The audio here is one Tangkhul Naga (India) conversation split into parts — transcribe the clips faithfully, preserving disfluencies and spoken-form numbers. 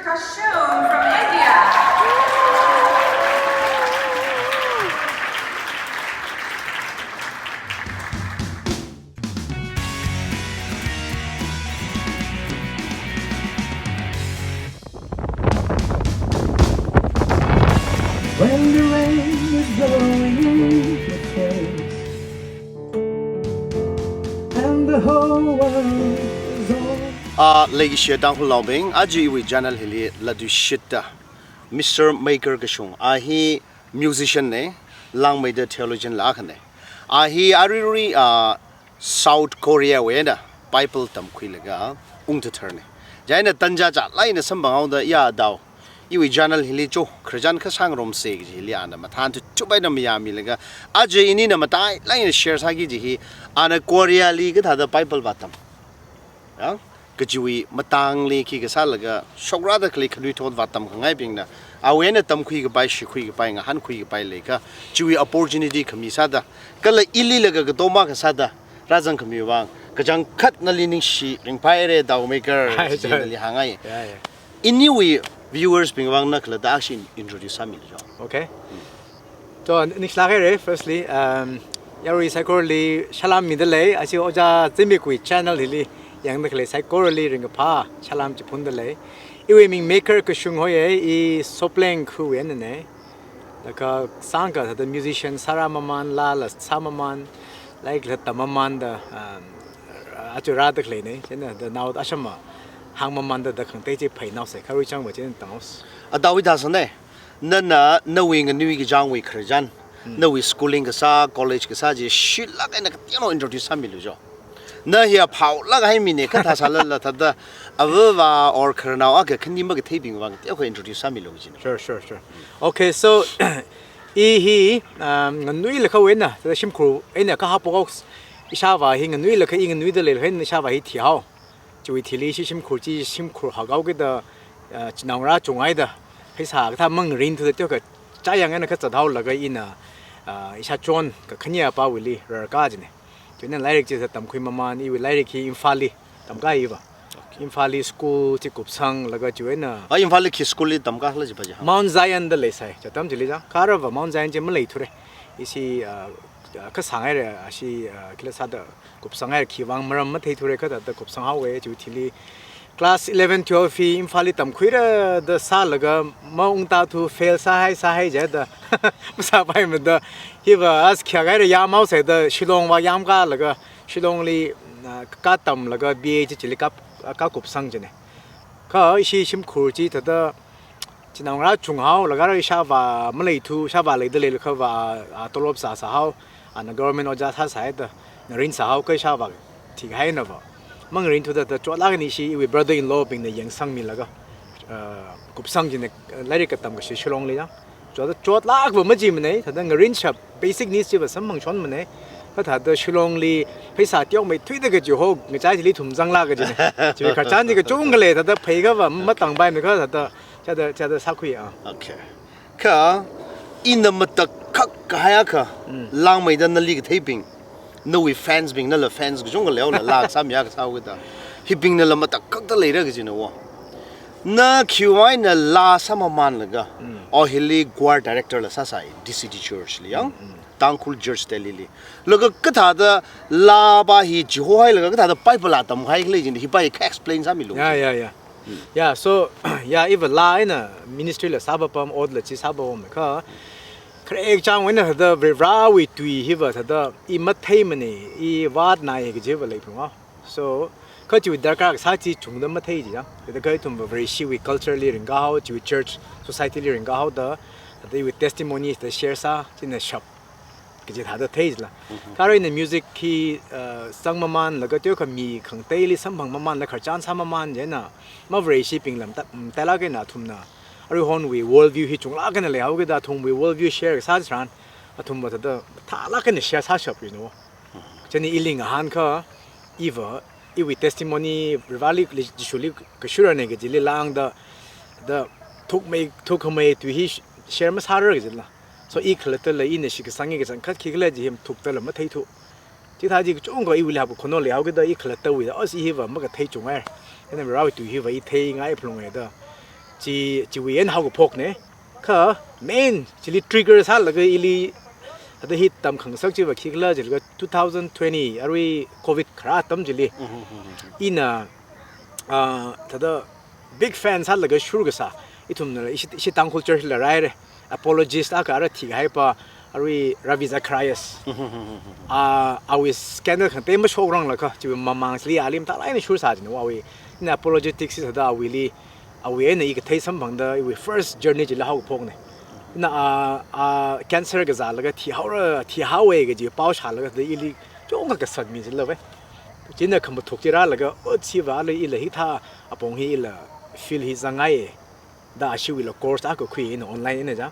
Kashung from India. When the rain is blowing in your face and the whole world is all. Ah, leikashi Tangkhulnaobing, aja iwui channel hili latui shitta Mister Maker Kashung, a hi musician ne, langmeida theologian la akhane. A hi aruirui, ah, South Korea wui eina Bible tamkhuilaga ungthatharne. Chieina tanja chālāk eina samphanghaoda, ya dao, iwui channel hili cho, Christian kha sāngarumse kaji hili ana mathān thuithup eina mayāmilaga, aja inina matailāk eina share sāki kaji hi, ana Korea li kathāda Bible vātam, ya, kajiwui matangli khi kasālaga shokrāda khalei khanuithot vātamkhangaibingna awui eina tamkhui kapai, shikhui kapai, ngahānkhui kapai leikha, chiwui opportunity khami sāda, kala ili laga katoma kasāda rāzang khami vang, kachangkhat nali ningshi ringphāhaire, Dao Maker, Hi, kaji sir. Nali hāngngai. Yeah, yeah. Iniwui viewers bing vang na khalatta akhashi introduce sāmilu cho. Okay. So, ningshilāk haire, firstly, um, yarui saikorali salam midalei, aja Ojā Zimikwui channel hili yangda khalei saikorali ringkaphā salam chiphundalei. Iwui ming Maker Kashung hoiye, i Sopleng khawui einane. Laga sāngkha thāda musician sārāmaman, laa la sāmaman, lairik la tammamanda, um, aja rāda khaleine, chieina da nao ashama hāngmamanda da khangatei chi phainaose, kharui changva chieina tanghaose. Adao ithāsane, nana nawui nganui kachangwui khararchan, Hmm. nawui schooling kasā, college kasā chi shilāk eina kateonao introduce sāmilu cho. Na hi aphaolāk kahai mine, kathā sālala thāda avāva or khararnao akha khani makatheibing vang teokha introduce sāmilu kajina. Sure, sure, sure. Okay, so, i hi, um, nganuilakha eina, thāda shimkhur eina kahā pokok, ishāvā hi nganuilakha i nganuida leilakha eina ishāvā hi thihao. Chiwui thili ishi shimkhur chi shimkhur hakhao kida, uh, chinaongarā chunghaida, pheisā kathā mangarinthuda teokha chayang eina kazathaolaga ina, uh, ishāchon kakhaneya pāwuili rarkā jine. Chieina lairik chi sā tamkhuimaman, iwui lairik hi Imphalli tamkāi iva. Okay. Imphalli school chi kupsanglaga chieina. Ah, Imphalli khi school li tamkāla jipa chi ha? Mount Zion da leisai, chi atam chili chang. Kha aruiva Mount Zion chi maleithure. Ishi, ah, ah, kasānghaire, ashi, ah, khila sāda kupsanghaire, khiwui vang maram matheithure, kathāda kupsanghaowe, chiwui thili class eleven, twelve hi Imphalli tamkhuira da sālaga maungtāthu, fail sāhai, sāhai jida masāpaimada, hiva as khayākhaira yamhaosa da Shillong vā yamkālaga, Shillongli, ah, katamlaga B A chi chili kap-, kakupsang jine. Kha ishi shimkhur chi thāda chinaongarā chunghaolaga ishāvā maleithu, ishāvā leida leilakhava, ah, tolop sāsāhao, ana government ojā sāsāi da, ngarin sāhao kha ishāvā thikahainava mangarinthuda, thāda chotlāk eina ishi iwui brother-in-law bingna yangsangmilaga, ah, kupsang jine, lairik katam kashi Shillongli ya. Chot, chotlākva majimane, thāda ngarinshap, basic needs chiva samphangshonmane. Kha thāda Shillongli pheisā teomeithuida kaji ho, ngachai chili thumzanglāk kajine. Chiwui khararchan chi kachungkha lei, thāda pheikhava matangpaimane, kha thāda, chāda, chāda sākhui a. Okay. Kha, ina matakhak kahai akha, Mm. langmeida nali katheibing, nawui fans bing, nala fans kachungkha leola, laa sāmiya kasāo kida. Hibingnala matakhakda leira kajina wo. Na khiwui eina laa sāmamanlaga, Mm. o hili choir director la sāsāi, D C D Church li yang, Mm, mm. Tangkhul Church Delhi li. Laga kathāda laa pa hi chihohailaga kathāda Bible la tamhai khalei jin, hi pa hi kha explain sāmilu. Ya, ya, ya. Mm. Ya, so, ya, iva laa eina ministry la sāpapam, ot la chi sāpapam kha, kharek chang eina thāda Varivarāwui tui hiva thāda i matheimane, i vātnai kajiva leiphunga. So, kha chiwui darkar kasā chi chungda mathei ji ya. Thāda kha ithumva Vareshiwui culture li ringkahao, chiwui church, society li ringkahaoda, thāda iwui testimony thāda share sā, china shap kaji thāda thei jila. Mhm. Kha aruina music hi, uh, sangmamanlaga teokha mi khangateili samphangmamanla khararchan sāmaman jina, mavareshibingla mata-, matailāk eina athumna aruihonwui world view hi chunglāk eina leihao kida athumwui world view share kasā tharan, athumva thāda mathālāk eina share sāshap, you know. Chieina ili ngahānkha, iva, iwui testimony, Varivarāli, Jishuli kashurane kajili lāngda, da thukmei, thukkhamei tui hi sh-, share masārar kajila. So, i khalattala ina shitkasang kachangkhat khikhala chi hi mathukdala matheithu. Chithā chi kachungkha iwuili hapkakhanao leihao kida i khalattawuida, as i hiva makathei chunghai. Chieina Varivarāwui tui hiva i theingai phalunghai da. Chi, chiwui eina haokaphokna. Kha main chili trigger sālaga ili hithāda hi tamkhangasak chiva khikhala jilaga two thousand twenty arui covid kharā atam chili. Ina, ah, thāda big fan sālaga shurkasā, ithumna ishi, ishi Tangkhul church la rāhaira. Apologist akha ara thihaipa, arui Ravi Zacharias. Ah, awui scandal khangatei mashokranglakha, chiwui mamang chili ali mathālāk eina shursā jina awui. Ina apologetics hi thāda awuili, awui eina i kathei samphangda iwui first journey chila haokaphokna. Ina, ah, ah, cancer kazālaga thihaora, thihaowa kaji pao shālaga thāda ili chungkha kasatmi jilava. China khamathuk chi rālaga, o chiva ala ila hithā apong hi ila field hi zangngai da ashiwuila course akha khui ina online eina ja.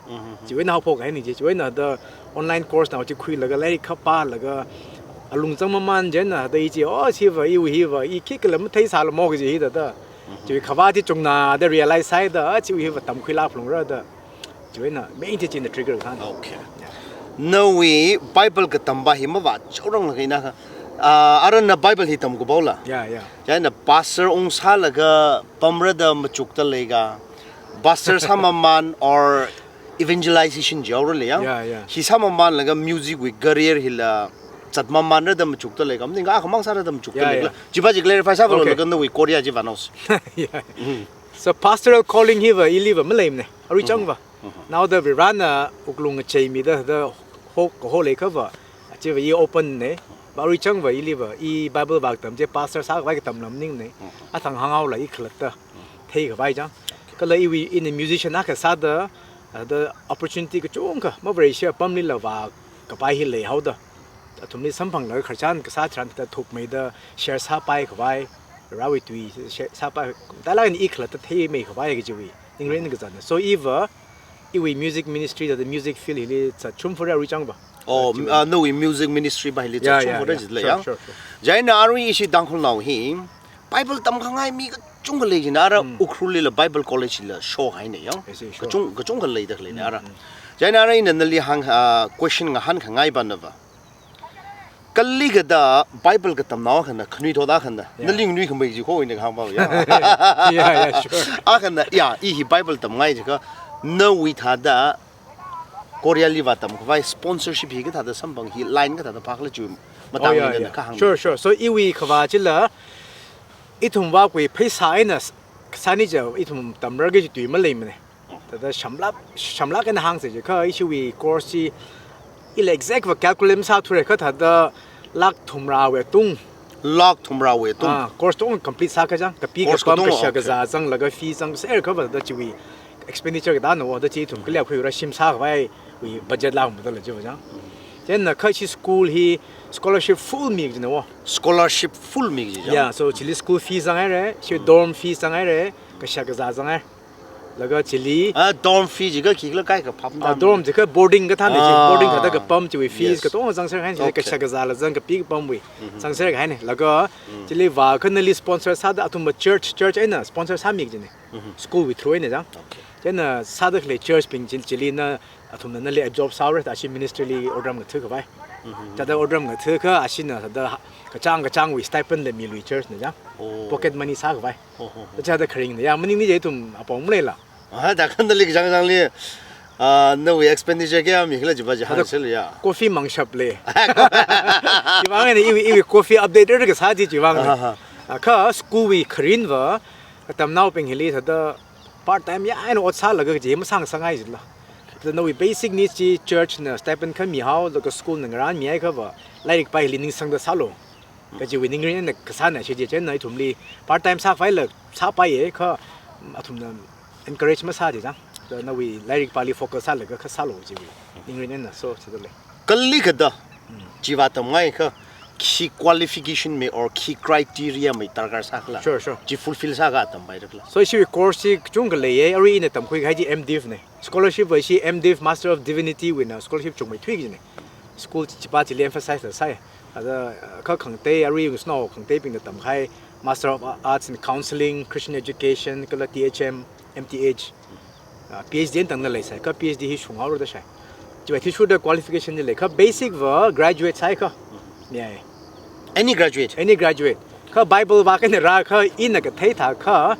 Chiwui eina haophok haini chi, chiwui eina thāda online course nao chi khuilaga lairik kha pālaga alung zangmaman chieina thāda i chi, o chiva iwui hiva i khikhala matheisālamo kaji hi thāda. Chiwui khavā chi chungna da realize sāhaida, a chiwui hiva tamkhuilāk phalungra da. Chiwui eina main chi china trigger kasāna. Okay. Yeah. Nawui Bible katamba hi mavāchaoranglaga ina kha, ah, arui na Bible hi tamkapaola. Yeah, yeah. Chieina pastor ungsālaga pamra da machukda leika, pastor sāmaman or evangelization jihaora lei yang. Yeah, yeah. Hi sāmamanlaga music wui career hila zatmamanra da machukda leika, maningakha akhamang sāra da machukda leikhala. Yeah, yeah. Chiva chi clarify sāvalo. Okay. Laga nawui Korea chi vānaosa. Yeah. So pastoral calling hiva iliva maleimana. Arui changva. Naoda Varena wuklung ngacheimida da ho, kaho leikhava, chiva i open na. Ba arui changva iliva i Bible vākatam chi pastor sākhavai katamla maningmana. Athang hānghaola i khalatta theikhavai chang. Kala iwui ina musician akha sāda, ah, da opportunity kachungkha mavareshi apamlila vākapai hi leihaoda, athumli samphanglaga khararchan kasā tharan thāda thukmeida share sāpaikhavai, Varewui tui share sāpai, mathālāk eina i khalatta theimeikhavaika chiwui ningrin kazatna. So iva, iwui music ministry thāda music field hili zatchungfura arui changva. Oh, ah, nawui music ministry va hili zatchungfura jila yang. Yeah, yeah, yeah. Sure, sure, sure. Chieina arui ishi Tangkhulnao hi Bible tamkhangai mi kachungkha lei jina ara. Ukhrulli la Bible College la shohaina yang. I see, sure. Kachung, kachungkha leida khaleina ara. Chieina ara ina nali hāng, ah, question ngahānkhangai va nava, kalikha da Bible katamnao akhana, khanuithot akhana, yeah, nali nganuikhamei chi kho ina kahāng va ya. Yeah, yeah, sure. Akhana, ya, i hi Bible tamngai jiakha, nawui thāda Koreali vātamkhavai sponsorship hi kathāda samphang, hi line kathāda phākhala chi matang, oh, yeah, ina, yeah, kahāng. Sure, sure. So iwui khavā chila, ithumva khui pheisā eina s-, kasāni ja ithum tamrarki kaji tui maleimana. Thāda shamlāk, shamlāk eina hāngsa jiakha, ishiwui course chi ila exact va calculate masāthura kha thāda lakh thumrawui tung. Lakh thumrawui tung. Ah, course katonga complete sākha chang, kapi kapam, course katonga, kashak, okay, kazā zanglaga fee zangsākha va thāda chiwui expenditure katāna va, thāda chi ithum kali khuira shim sākhavaiwui budget la hungda la chiva chang. Chieina kha chi school hi scholarship full mi kajina va. Scholarship full mi kaji chang. Yeah, so chili school fee zanghaira, chi dorm fee zanghaira, kashak kazā zanghaira. Laga chili, ah, dorm fee jiakha khikhala kaikha phap, ah, tam, dorm jiakha boarding kathāna chi, ah, boarding thāda kapam chiwui fees, yes, katonga zangser haina, chili, okay, kashak kazāla zang, kapi kapamwui zangser haina. Laga chili vākha nali sponsor sāda athumva church, church eina sponsor sāmi kajina. Schoolwui through eina chang. Okay. Chieina sāda khalei church bing chi, chili na athumna nali absorb sāhaora, thāda ashi ministryli otram ngathakhavai. Thāda otram ngathakha ashina thāda ha-, kachāng kachāngwui stipend la milui church na chang. Oh. Pocket money sākhavai. Oh, oh, oh. Thāda kharingna ya, maningmana ja ithum apong maleila. Ah, thākha nali kachāng kachāngli, ah, nawui expenditure kayā mikhala chiva chi hāngsālu ya. Coffee mangshap lei. Chiwui vang eina iwui, iwui coffee update ra kasā chi chiwui vang lei. Aha. Ah, kha schoolwui kharinva, katamnaobing hili thāda part time ya eina ot sālaga kaji masāngasakngai jila. Thāda nawui basic needs chi church na stipend kha mihao, laga school na ngarānmihaiakha va, lairik pā hili ningsangda sālu kajiwui ningrin eina kasāna shi chi, chieina ithumli part time sākhavaila sāpaiya kha athumna encourage masā chi chang. Thāda nawui lairik pāli focus sālaga kha sālu kajiwui ningrin eina, so, chithāda lei. Kalikha da, chiva tamngaikha, khi qualification mei or khi criteria mei darkar sākhala? Sure, sure. Chi fulfill sākha tampairakhala? So, ishiwui course chi kachungkha leiya, arui ina tamkhuikahai chi M.Div na. Scholarship va ishi M.Div, Master of Divinity wuina scholarship chungmeithui kajina. School chi, chiva chili emphasize la sāi. Thāda, ah, kha khangatei, arui ngasotnao khangateibingna tamkahai, Master of Arts in Counseling, Christian Education, kala T.H.M., M.Th. Ah, Ph.D. eina tangda leisai, kha Ph.D. hi shunghaora da shai. Chiwui athishurda qualification chi lei, kha basic va graduate sāikha. Yeah. Any graduate? Any graduate. Kha Bible vākahai eina rākha, ina kathei thākha,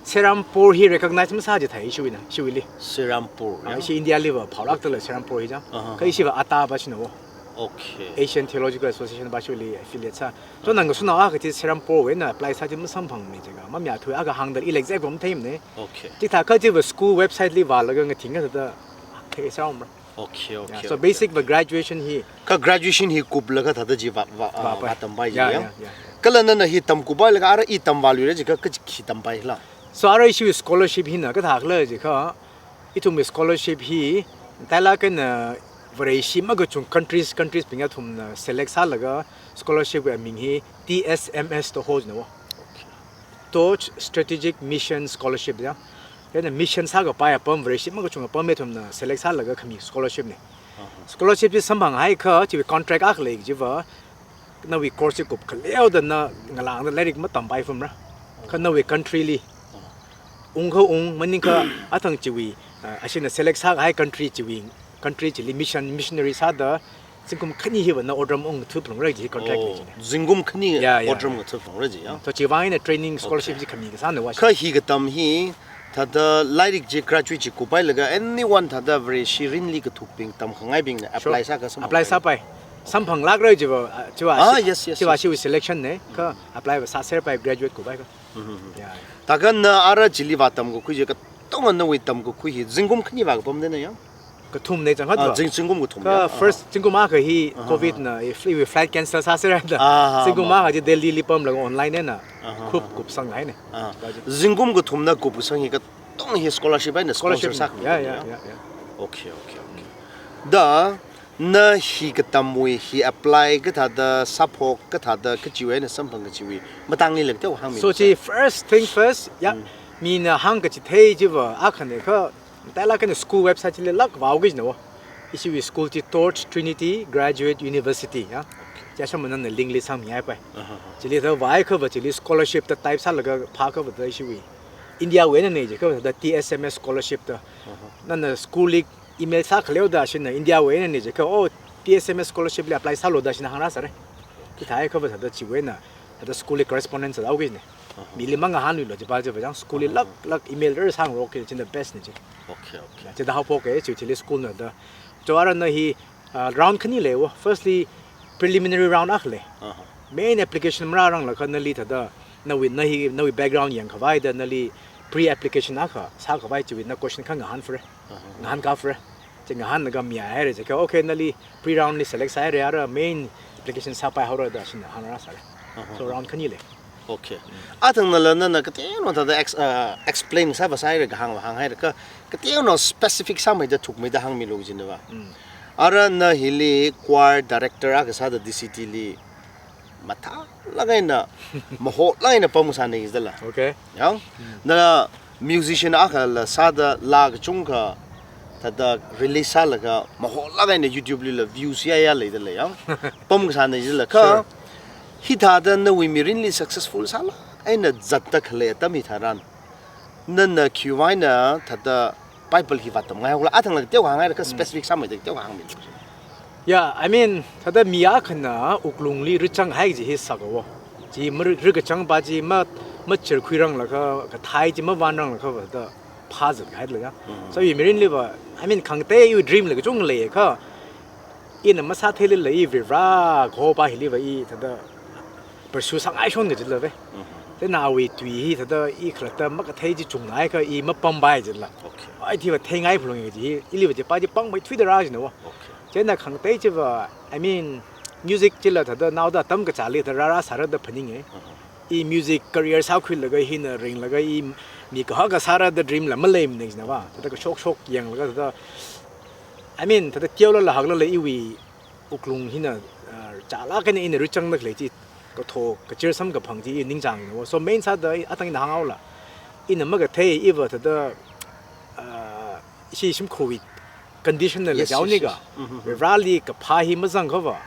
Serampore hi recognize masā jithai ishiwuina, ishiwuili. Serampore, Ah, ya? Ishi India liva phaolak tala Serampore hi jang. Aha. Kha ishiva ATA ba shina wo. Okay. Asian Theological Association ba ishiwuili affiliate sā. So nang kasuna a kachi Serampore wuina apply sā chi masamphangmana jiakha. Mamya thui a kahāngda i exact form theimana. Okay. Chithākha chiva school website li vālaga ngathing kathāda thei sāumra. Okay, okay. Yeah, so okay, basic okay. va graduation hi Kha graduation hi kuplaga thāda chi va, va, ah, Vāpai. Vātampai Yeah, jiya. Yeah, yeah. Kala nana hi tamkupailaga ara i tamvāluira jiakha kachi khi tampai la. So ara ishiwui scholarship hina kathākhala jiakha, ithumwui scholarship hi, tailak eina Vareshi makachung countries, countries bing athumna select sālaga scholarship wui aming hi T S M S da hojina wo. Torch Strategic Mission Scholarship ya. Chieina mission sākapai apam, Vareshi makachung apam athumna select sālaga khami scholarship na. Scholarship chi samphanghaikha, chiwui contract akha lei chiva, nawui course chi kupkhaleoda na ngalāngda lairik matampai phumra. Kha nawui country li ungkha ung, maningkha athang chiwui, ah, ashina select sākahai country chiwui, country chili mission, missionary sāda, zingkum khani hiva na otram ungthu phalungra kaji contract lei jina. Zingkum khani Yeah, yeah, otram yeah. Ngathuphalungra jiya. So chiwui vang eina training scholarship chi khami kasāna wa. Kha hi katam hi, thāda lairik chi graduate chi kupailaga anyone thāda Vareshi rinli kathukbing tamkhangaibingna Sure. Apply sākha samphang. Apply sāpai. Samphanglākra jiva, ah, chiva, Ah, shi- yes, yes, chiva yes. Chiwui selection na. Kha apply va sāserpai graduate kupai kha. Mm-hmm. Yeah. Thākha na ara chili vātamkakhui chi katonga nawui tamkakhui hi zingkum khani vākapamda na ya? Kathumna chang hat Ah, va. Zing, zingkum kathum Kha ya. First zingkum akha hi COVID na, eh, fli-, flight cancel sāserhaida. Ah, zingkum akha chi Delhi li pamlaga online eina. Khup, kupsanghaina. Ah. Zingkum kathumna kupsang hi katonga hi scholarship eina sponsor sākha. Yeah, yeah, yeah, yeah. Okay, okay, okay. Da, na hi katamwui, hi apply kathāda, sāphok kathāda, kachiwui eina samphang kachiwui matangli lek teo hāngmi. So chi first thing first, ya, mina hāngkachithei chiva akhana kha, tailak eina school website chili lāk vāuki jina wo. Ishiwui school chi Torch Trinity Graduate University ya. Chi asham nana link li samphangpai. Chili thāda vāhaikhava chili scholarship da type sālaga phākhava thāda ishiwui India wui eina na jiakha thāda T S M S scholarship da. Nana school li email sākhaleoda shina India wui eina na jiakha, oh, T S M S scholarship li apply sālu da shina hāngrāsāra. Chithāhaikhava thāda chiwui eina, thāda school li correspondence sāhaoki jina. Mili mangahānluilu chipa chiva chang school li lāk, lāk email rāsāngarokki, china best na chi. Okay, okay. Chithāda haophok e, chi chili school na da. Cho ara na hi, ah, round khani lei wo. Firstly, preliminary round akha lei. Main application marāranglakha nali thāda, nawui, na hi, nawui background yangkhavaida nali pre-application akha sākhavai chiwui na question kha ngahānphara. Ngahānkāphara. Chi ngahānlaga mihaira jiakha, okay, nali pre-round li select sāhaira, ara main application sāpaihaora da shina hāngrāsāra. So round khani lei. Okay. Athang nala nana kateonao thāda ex-, uh, explain sāva sāhaira kahāng va hānghaira kha, kateonao specific sāmeida thukmeida hāngmilu jina va. Ara na hili choir director akha sāda D C T li mathālāk eina, maholāk eina pamkasāna jidala. Okay. Yang? Na musician akhala sāda laa kachungkha thāda release sālaga maholāk eina YouTube lila views yāyā leidala yang. Pamkasāna jidala kha. Sure. Hithāda nawui mirinli successful sālāk eina zatda khalei atam hitharan, nana khiwui eina thāda Bible hi vātamngai haola, athangla teo hānghaira kha specific sāmeida teo hāngmi. Yeah, I mean, thāda mi akhana wuklungli rāchang hai chi hi sākha wo. Chi ma rā-, rākachang pa chi ma, machirkhuiranglakha, kathai chi mavānranglakha va thāda phāzathailala ya. So iwui mirinli va, I mean, khangatei iwui dream la kachungkha leiya kha, ina masātheilala i Varivara kaho pa hili va i thāda pursue sāngaishon kajila ve. Chieina awui tui hi thāda i khalatta makathei chi chungnahaikha i mapampai jila. Okay. Ai thiva theingai phalunga kaji hi, ili va chi pa chi pangmeithuida rā jina wo. Okay. Chieina khangatei chiva, I mean, music chila thāda naoda atam kachāli thāda rārāsāra da phaninga. I music career sākhuilaga hina ringlaga i mi kahaka sāra da dream la maleimana jina va. Thāda kashokshok yanglaga thāda, I mean, thāda teolala haklala iwui wuklung hina, uh, chālāk eina ina rāchangda khalei chi, katho, kachir samkaphang chi i ningchāngna wo. So main sāda i athang ina hānghaola, ina makathei iva thāda, uh, ishi shimkhurwui condition nala jaonika. Yes, yes, yes. Vareli kaphā hi mazangkhava,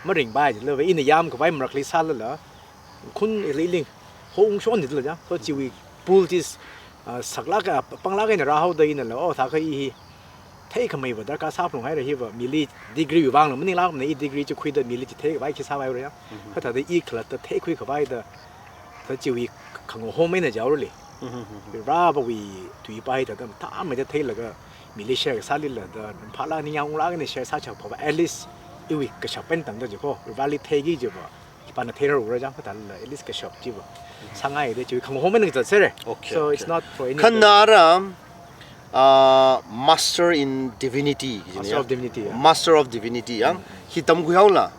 maringpai jila ve, ina yāmkhavai marakli sālala, khun ili ling, ho ungshon nidala ja. So chiwui pull chi, ah, saklāk, ah, panglāk eina rāhaoda inala, oh, thākha i hi theikhamei va darkar sāphalunghaira hiva, mili degree wui vangla maninglākmana, i degree chi khuida mili chitheikhavai khi sāvaiura ya. Kha thāda i khalatta theikhuikhavaida, thāda chiwui khangahom eina jaorali. Varivarāwui tui pa hi thāda mathāmeida theilaga Malaysia kasālila da phāla ningyāng unglāk eina share sāchao phāva, at least iwui kashap eina tangda jiko, Varivarāli theiki jiva, khipāna theirarura jang kathālala, at least kashap jiva sāngai da chiwui khangahom eina kazat sere. Okay, so it's okay. Not for any other. Khanara, uh, Master in Divinity, Master of Divinity, yeah. Master of Divinity, ya. Mm, mm. Hi tamkhui haola.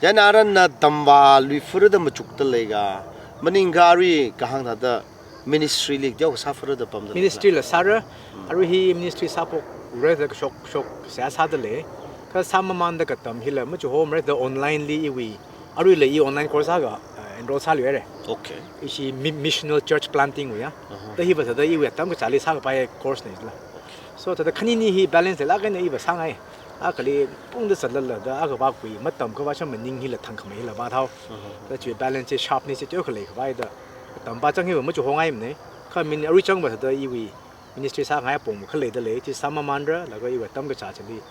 Chieina aranna tamvālui furada machukda leiga, maningkha arui kahāng thāda ministry li teokha sā furada pamda lei. Ministry la sāra, arui hi ministry sāphokra da kashok shok seihā sāda lei. Kha sāmamānda katam hila machuhomra da online li iwui, aruila i online course akha, uh, enroll sāluire. Okay. Ishi mi-, missional church planting wui ya. Uh-huh. Da hiva thāda iwui atam kachāli sākapai course na jila. So thāda khanini hi balance leilāk eina iva sāngai. Akhali pungda zatlala da akha vākhui matamkhavai sham maning hila thangkhamei hila vāthao. Uh-huh. Da chiwui balance chi sharpness chi teokha leikhavai da. Tampa chang hiva machuhongai mane. Kha min arui changva thāda iwui ministry sāngai apong makhalei da lei, chi sāmamānra, laga iwui atam kachā chili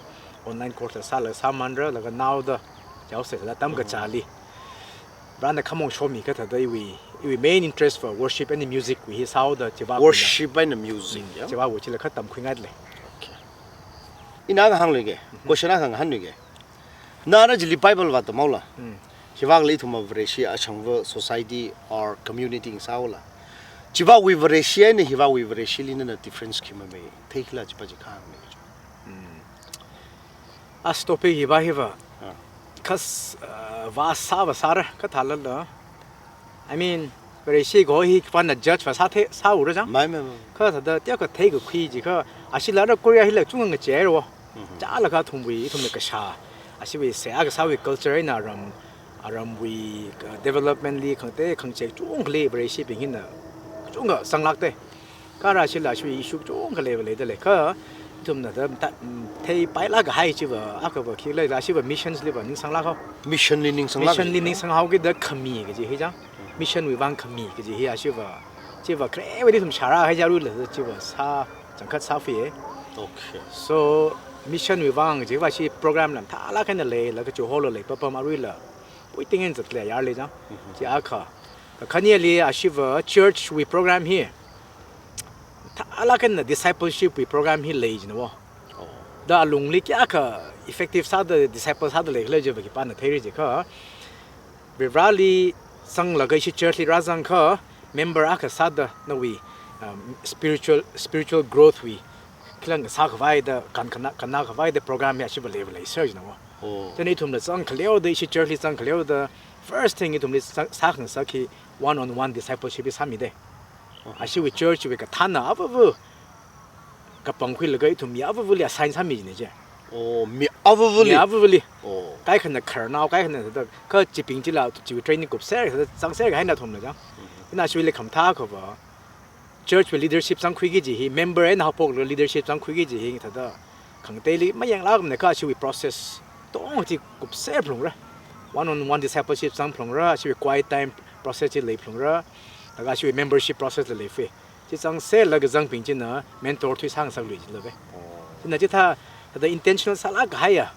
online course la sāla sāmamānra, laga naoda, chaose la atam kachāli. Varivarāna khamong shomi kathāda iwui, iwui main interest for worship and music wui hi sāhaoda chiva. Worship and music, mm, ya? Chiva wui chila kha tamkhuingaile. Okay. Ina kahāng lei ke, question akha ngahānluike. Nara chili Bible vātam haola. Mm. Chivākli ithumva Vareshi achangva society or community sāhaola. Chivākwui Vareshi eina hivākwui Vareshili nana difference khi mamei. Theikhala chiva chi kahāng ni. Mm. As topic hiva hiva. Ah. Kas, uh, vāsā vāsāra, kathālala. I mean, Vareshi kaho hi khipāna judge vāsā the, sāura jang. Mai, mai, mai. Kha thāda teokha theikakhui jiakha, ashila ara Korea hila chungkha ngacheiro. Mhm. Chālakha athumwui, ithumna kashā. Ashiwui seihā kasāwui culture eina aram, aramwui, uh, development li khangatei khangachei chungkhali Vareshibing hina chungkha sanglākte. Kha ara shila shui issue chungkha leiva leida lei. Kha ithumna da ta, mm, theipailāk kahai chiva, akhava khila, ashiva missions liva ningsanglāk hao. Mission li ningsanglāk. Mission li ningsanghaoki da khami kaji hi jang. Mission wui vang khami kaji hi ashiva. Chiva kharewui ithum shāra hai jaru la chiva sā, changkhat sāfie. Okay. So, mission wui vang chiva shi program lam thālāk eina leilaga chuholo lei papam aruila. Puiting eina zatle yarle jang. Mhm. Chi akha. Kakhaneli ashiva church wui program hi. Thālāk eina discipleship wui program hi lei jina wo. Oh. Da alungli kayākha effective sāda disciple sāda leikhala jiva khipāna theira jiakha. Varivarāli zanglaga ishi church li rāzangakha member akha sāda nawui, um, spiritual, spiritual growth wui. Khilang sākhavai da kan kana, kanakhavai da program hi ashiva leiva leiser jina wo. Oh. Chieina ithumla zangkhaleoda, ishi church li zangkhaleoda, first thing ithumli zang, sākhangasak hi one on one discipleship hi sāmide. Oh. Ashiwui church wui kathāna avuvu kapangkhuilaga ithum mi avuvuli assign sāmi jina je. Oh, mi avuvuli? Mi avuvuli. Oh. Kaikhana khararnao, kaikhana thāda, kha chibing chila chiwui training kupser, thāda zangser kahaina athumla jang. Mhm. Ina ashiwuili khamathā akhava, church wui leadership zangkhuiki kaji hi, member eina haophoklaga leadership zangkhuiki kaji hi, thāda khangateili mayanglākmana kha ashiwui process tong chi kupser phalungra. One on one discipleship zang phalungra, ashiwui quiet time process chi lei phalungra, laga ashiwui membership process la leifie. Chi zangserlaga zangping china mentor thuisang sanglui jilave. Oh. China chithā, thāda intentional sālāk kahaiya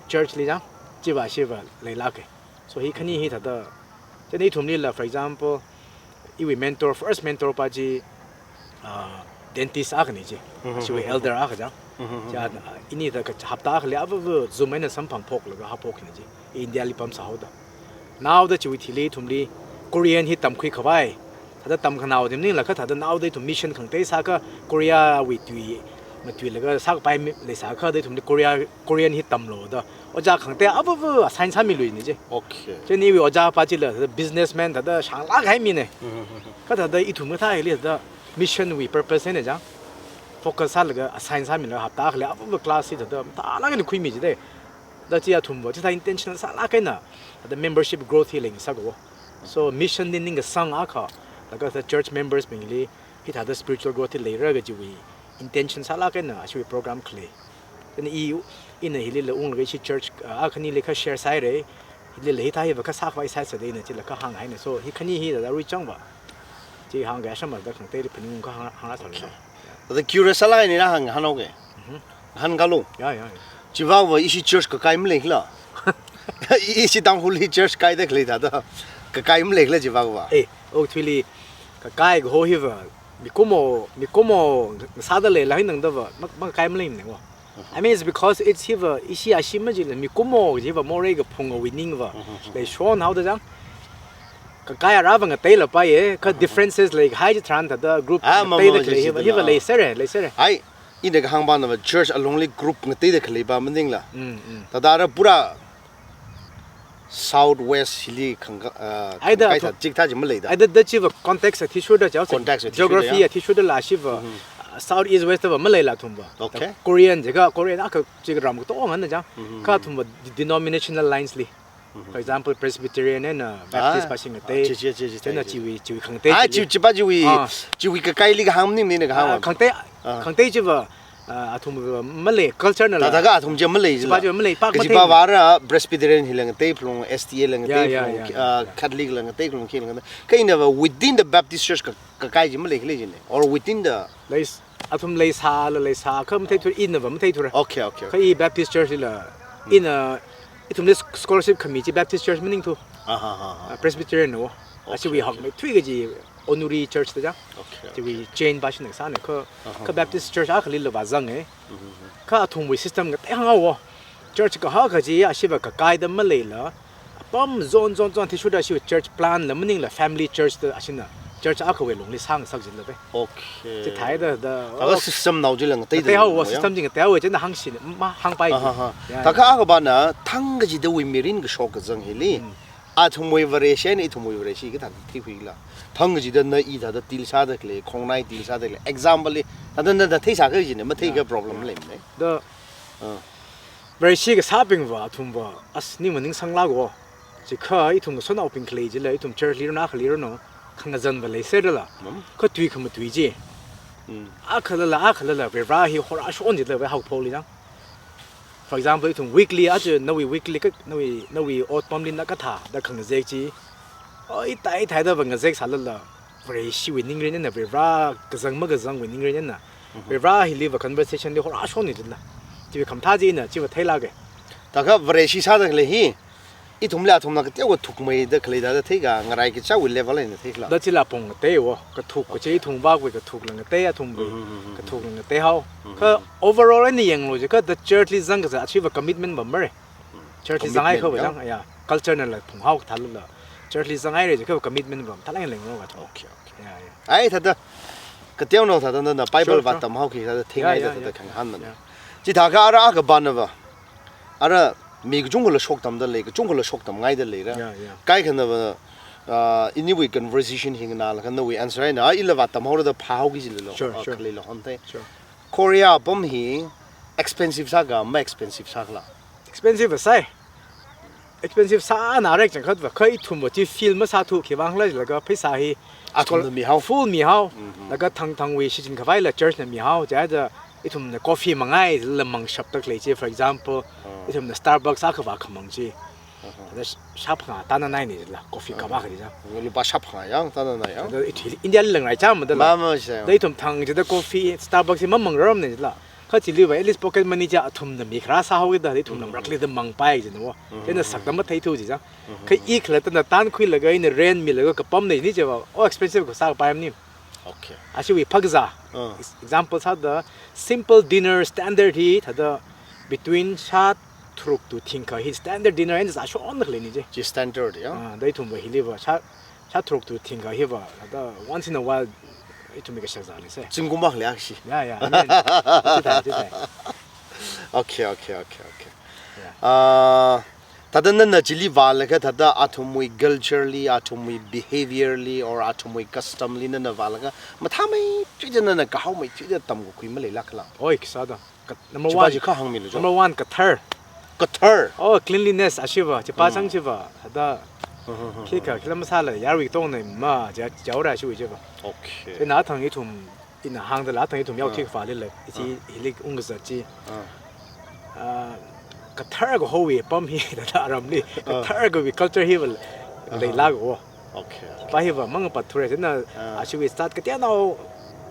church li jang, chiva ashiva leilāke. So hi khani hi thāda, chieina ithumlila, for example, iwui mentor, first mentor pa chi, uh, dentist akhana chi, mhm, ashiwui, mhm, elder akha jang. Mhm, mhm. Chi a, ini thāda hapta akhali avuvu Zoom eina samphangphoklaga haophokna chi, India li pamsāhaoda. Naoda chiwui thili ithumli Korean hi tamkhuikhavai. Thāda tamkhanao di maningla kha thāda naoda ithum mission khangatei sākha Korea wui tui matuilaga sākapai mi leisākha da ithumli Korea Korean hi tamlo da. Ojā khangatei avuvu assign sāmiluina je. Okay. Chieina iwui ojā pa chila thāda businessman thāda shanglāk kahai mina. Mhm. Kha thāda ithum kathā hili thāda mission wui purpose eina jang. Focus sālaga assign sāmilaga hapta akhali avuvu class hi thāda thālāk eina khuimi jide. Da chi athumva, chithā intentional sālāk eina, thāda membership growth hi leingasakwo. So mission li ningkasang akha, laga thāda church members bingli, hithāda spiritual growth hi leira kajiwui intention sālāk eina ashiwui program khalei. Chieina i, ina hilila unglaga ishi church, ah, akhanili kha share sāhaire, hilila hithā hiva kha sākhavai sāsa da ina chila kha hānghaina. So hi khani hi thāda arui changva. Chi hāngkahai sham thāda khangateili phaningung kha hāng, hāngra thālala. Okay. Thāda curious sālāk eina ina hāng, hānghaoke. Mhm. Hāngkalo. Ya, ya, ya. Chivākva ishi church kakai maleikhala? Ishi Tangkhulli church kaida khalei thāda kakai maleikhala chivākva? Eh, okathuili kakai kaho hiva mikumo, mikumo sāda leila hi nangdava, ma, makakai maleimane wo. I mean, it's because it's hiva, ishi ashi majila, mikumo hiva morei kaphungawui ningva. Leishon haoda jang. Kakai arava ngateilapaiye, kha differences leihai chitharan thāda group Ah, ma, ngateida ma, khalei chi, hiva, chi, hiva ah. Leisere, leisere. Ai, ina kahāng banava church alungli group ngateida khalei ba maningla. Mm, mm. Thāda ara pura South West hili khangka, uh, Aida khangkai athu- thā, chikathā chi maleida. Aida da chiva context athishurda chao se. Context athishurda, Geography ya. Athishurda la shiva, uh, South East West va maleila athumva. Okay. Korean jiakha, Korean akha jiakha ram katonga na jang. Kha athumva de-, denominational lines li. For example, Presbyterian and, uh, Baptist Ah, pa sing ah, te. Chi, chi, chi, chi, Chena chi, chi. Chiwi, chiwi khangatei Ah, chili. Chi, chi pa chiwi, Ah. Chiwi kakaili kahāng maningmane kahāng Ah, wa. Khangatei, Ah. Khangatei chiva, ah, athumva malei culture na la. Thāda ka athum chi malei Chi pa jila. Chi malei, pak Kaji mathei. Pa vara Presbyterian hi la ngateiphalung, S D A la Ya, ya, ngateiphalung, ya, ah, ya. Catholic la ngateiphalung, khi la ngate. Kha inava within the Baptist Church ka, kakai chi malei khalei jine. Or within the Leis-, athum leisāla leisā, kha matheithura, inava matheithura. Okay, okay, Kha okay. I Baptist Church la, Hmm. ina, ithumli sch-, scholarship khami chi Baptist Church maningthu. Ah, ha, ha, ha. Ah, Presbyterian no. Okay, Achiwi okay. Hakmeithui kaji honorary church da jang. Okay, Chiwi okay. Chain pa shin sāne, kha, Aha, kha aha. Baptist Church akhali la vāzange. Mhm, mhm. Kha athumwui system ngatei hānga wo. Church kahak kaji ashiva kakaida maleila. Apam zone, zone, zone, athishurda ashiva church plant la maningla family church da ashina. Church akhawui lungli sāngasak jilave. Okay. Chithāda, da, Thāda oh. System nao chila ngateida Ngatei haowa, ya. System chi ngatei haowa, china hāngshi, ma hāngpai. Aha, ha. Ya, Thāda ya. Akha bana, thang kachidawui mirin kashok kazang hili. Hmm. Athumwui Vareshi eina ithumwui Vareshi kathā thikhuila. Thang kachida na i thāda til sāda khalei, khongnai til sāda khalei. Example li, thāda na, na theisā kajine, mathei ka Yeah, problem yeah. Leimane. Da Ah. Vareshi kasābingva, athumva, as ning maningsanglāko. Chikha ithum kasānaobing khalei jila, ithum church li rona khalei rono, khangazanva leiserala. Mm. Kha tui khamatui chi. Mm. Akhalala, akhalala, Varivara hi horashon jila, ve haophokli jang. For example, ithum weekly, aja nawui weekly ka, nawui, nawui ot pamli na kathā, da khangazek chi. Oi, tai, tai da va ngazek sālala. Vareshiwui ningrin eina, Varivara kazang makazangwui ningrin eina. Mhm. Varivara hiliva conversation li horashon ni jila. Chiwui khamathā chi ina, chiva theilāke. Thākha Vareshi sāda khalei hi. Ithumli athumna kateokha thukmeida khalei thāda theika, ngarai kachāwui level eina theikhala. Da chila pong ngateiwo, kathuk kachi Okay. Ithum vākwui kathukla ngatei, athumwui Mhm, mhm, mhm. Kathukla ngatei hao. Mhm. Kha overall eina yanglu jiakha, da church li zangkasā, achiva commitment va mare. Church li zangai Commitment, kha va ya? Jang, ya. Culture nala phunghao kathālala. Church li zangaire jiakha commitment va mathālāk lenglo ka. Okay, okay. Ya, ya. Ai, thāda, kateonao thāda na Bible Sure, va sure. Tamhao khi thāda Ya, thingai ya, da thāda ya. Khangahānmane. Ya. Chithākha ara akha banava. Ara mi kachungkhala shoktamda lei, kachungkhala shoktamngaida leira. Ya, ya. Kaikhanava, ah, iniwui conversation hi nganālaga nawui answer eina, ah, ila va tamhaora da phāhao kajilalo, Sure, ah, sure. Khalei la honte. Sure. Korea apam hi expensive sāka, ma expensive sākhala? Expensive sāi. Expensive sāna rek changkhatva, kha ithumva chi feel masāthu, khiwuivang khala jilaga pheisā hi Athumna school mihao. Full mihao. Mhm. Laga thangthangwui shichin khavaila church na mihao, jihaida ithumna coffee mangaila mangshapda khalei chi, for example, Oh. Ithumna Starbucks akhava khamang chi. Uh-huh. Thāda sh-, shāphangā tānanaine jila, coffee cup Uh-huh. akhali jang. Lupā shāphangā yang, tānanai yang. Thāda ithum India li langrai chāmada la. Ma, ma, sha. Da ithum thang jida coffee, Starbucks hi mamangrarmane jila. Kha chiliva, at least pocket money chi athumna mikharā sāhaoda, ithumna Mm-hmm. marakli da mangpai jina wo. Mm-hmm. Chieina sakda matheithu ji jang. Mm-hmm. Kha i khalattana tānkhuilaga, ina rent milaga kapamne ni chiva, oh, expensive kasā kapaimane. Okay. Ashiwui phakazā. Uh. Ex-, example sāda, simple dinner standard hi, thāda between shā tharuk to thingkha hi standard dinner eina zāshon khaleine chi. Chi standard, ya? Ah, da ithumva hiliva, shā, shā tharuk to thingkha hiva, thāda once in a while, ithumwui kashak zālei se. Zingkum akhali akha shi. Ya, ya, I mean, chithāi, chithāi. Okay, okay, okay, okay. Ya. Ah, thāda nana chili vālaga thāda athumwui culture li, athumwui behavior li, or athumwui custom li nana vālaga, mathāmeithuida nana kahaomeithuida tamkakhui maleilākhala? Oi, kasāda. Ka-, number Chipa one. Chi kha hāngmilu jo. Number one, kathar. Kathar? Oh, cleanliness, ashiva, chipa Mm. chang chiva, thāda, Mm-hmm. khikha, khila masāla, yarui tongna ma, ja, jaora ashiwui chiva. Okay. Chieina athang ithum, ina hāngdala athang ithum yao Ah. Thik vālila, ichi Ah. Hili ungkazat chi. Ah. Ah, kathar kahowui apam hi, thāda aramli, Ah. Kathar kawui culture hiva Ah. Leilāko. Okay, okay. Pa hiva mangapatthura, chieina Ah. Ashiwui start kateonao,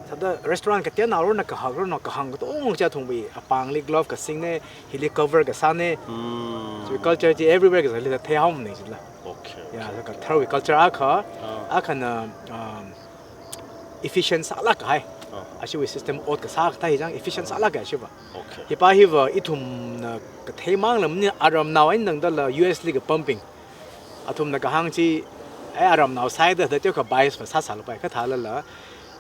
thāda restaurant kateonao rona kahak rona kahāng katong chi athumwui apāngli glove kasingne, hili cover kasāne. Hmm. Chiwui culture chi everywhere kazangli thāda theihaomane jila. Okay, Ya, okay. Katharwui culture akha, Ah. Akhana, um, efficient sālāk kahai. Ashiwui system ot kasā kathā hi chang efficient sālāk kahai ashiva. Okay. Hipa hiva ithumna kathei mang lam ni aramnao eina tangdala U S li kapamping. Athumna kahāng chi, ai aramnao sāida da teokha bias va sāsālapai kathālala.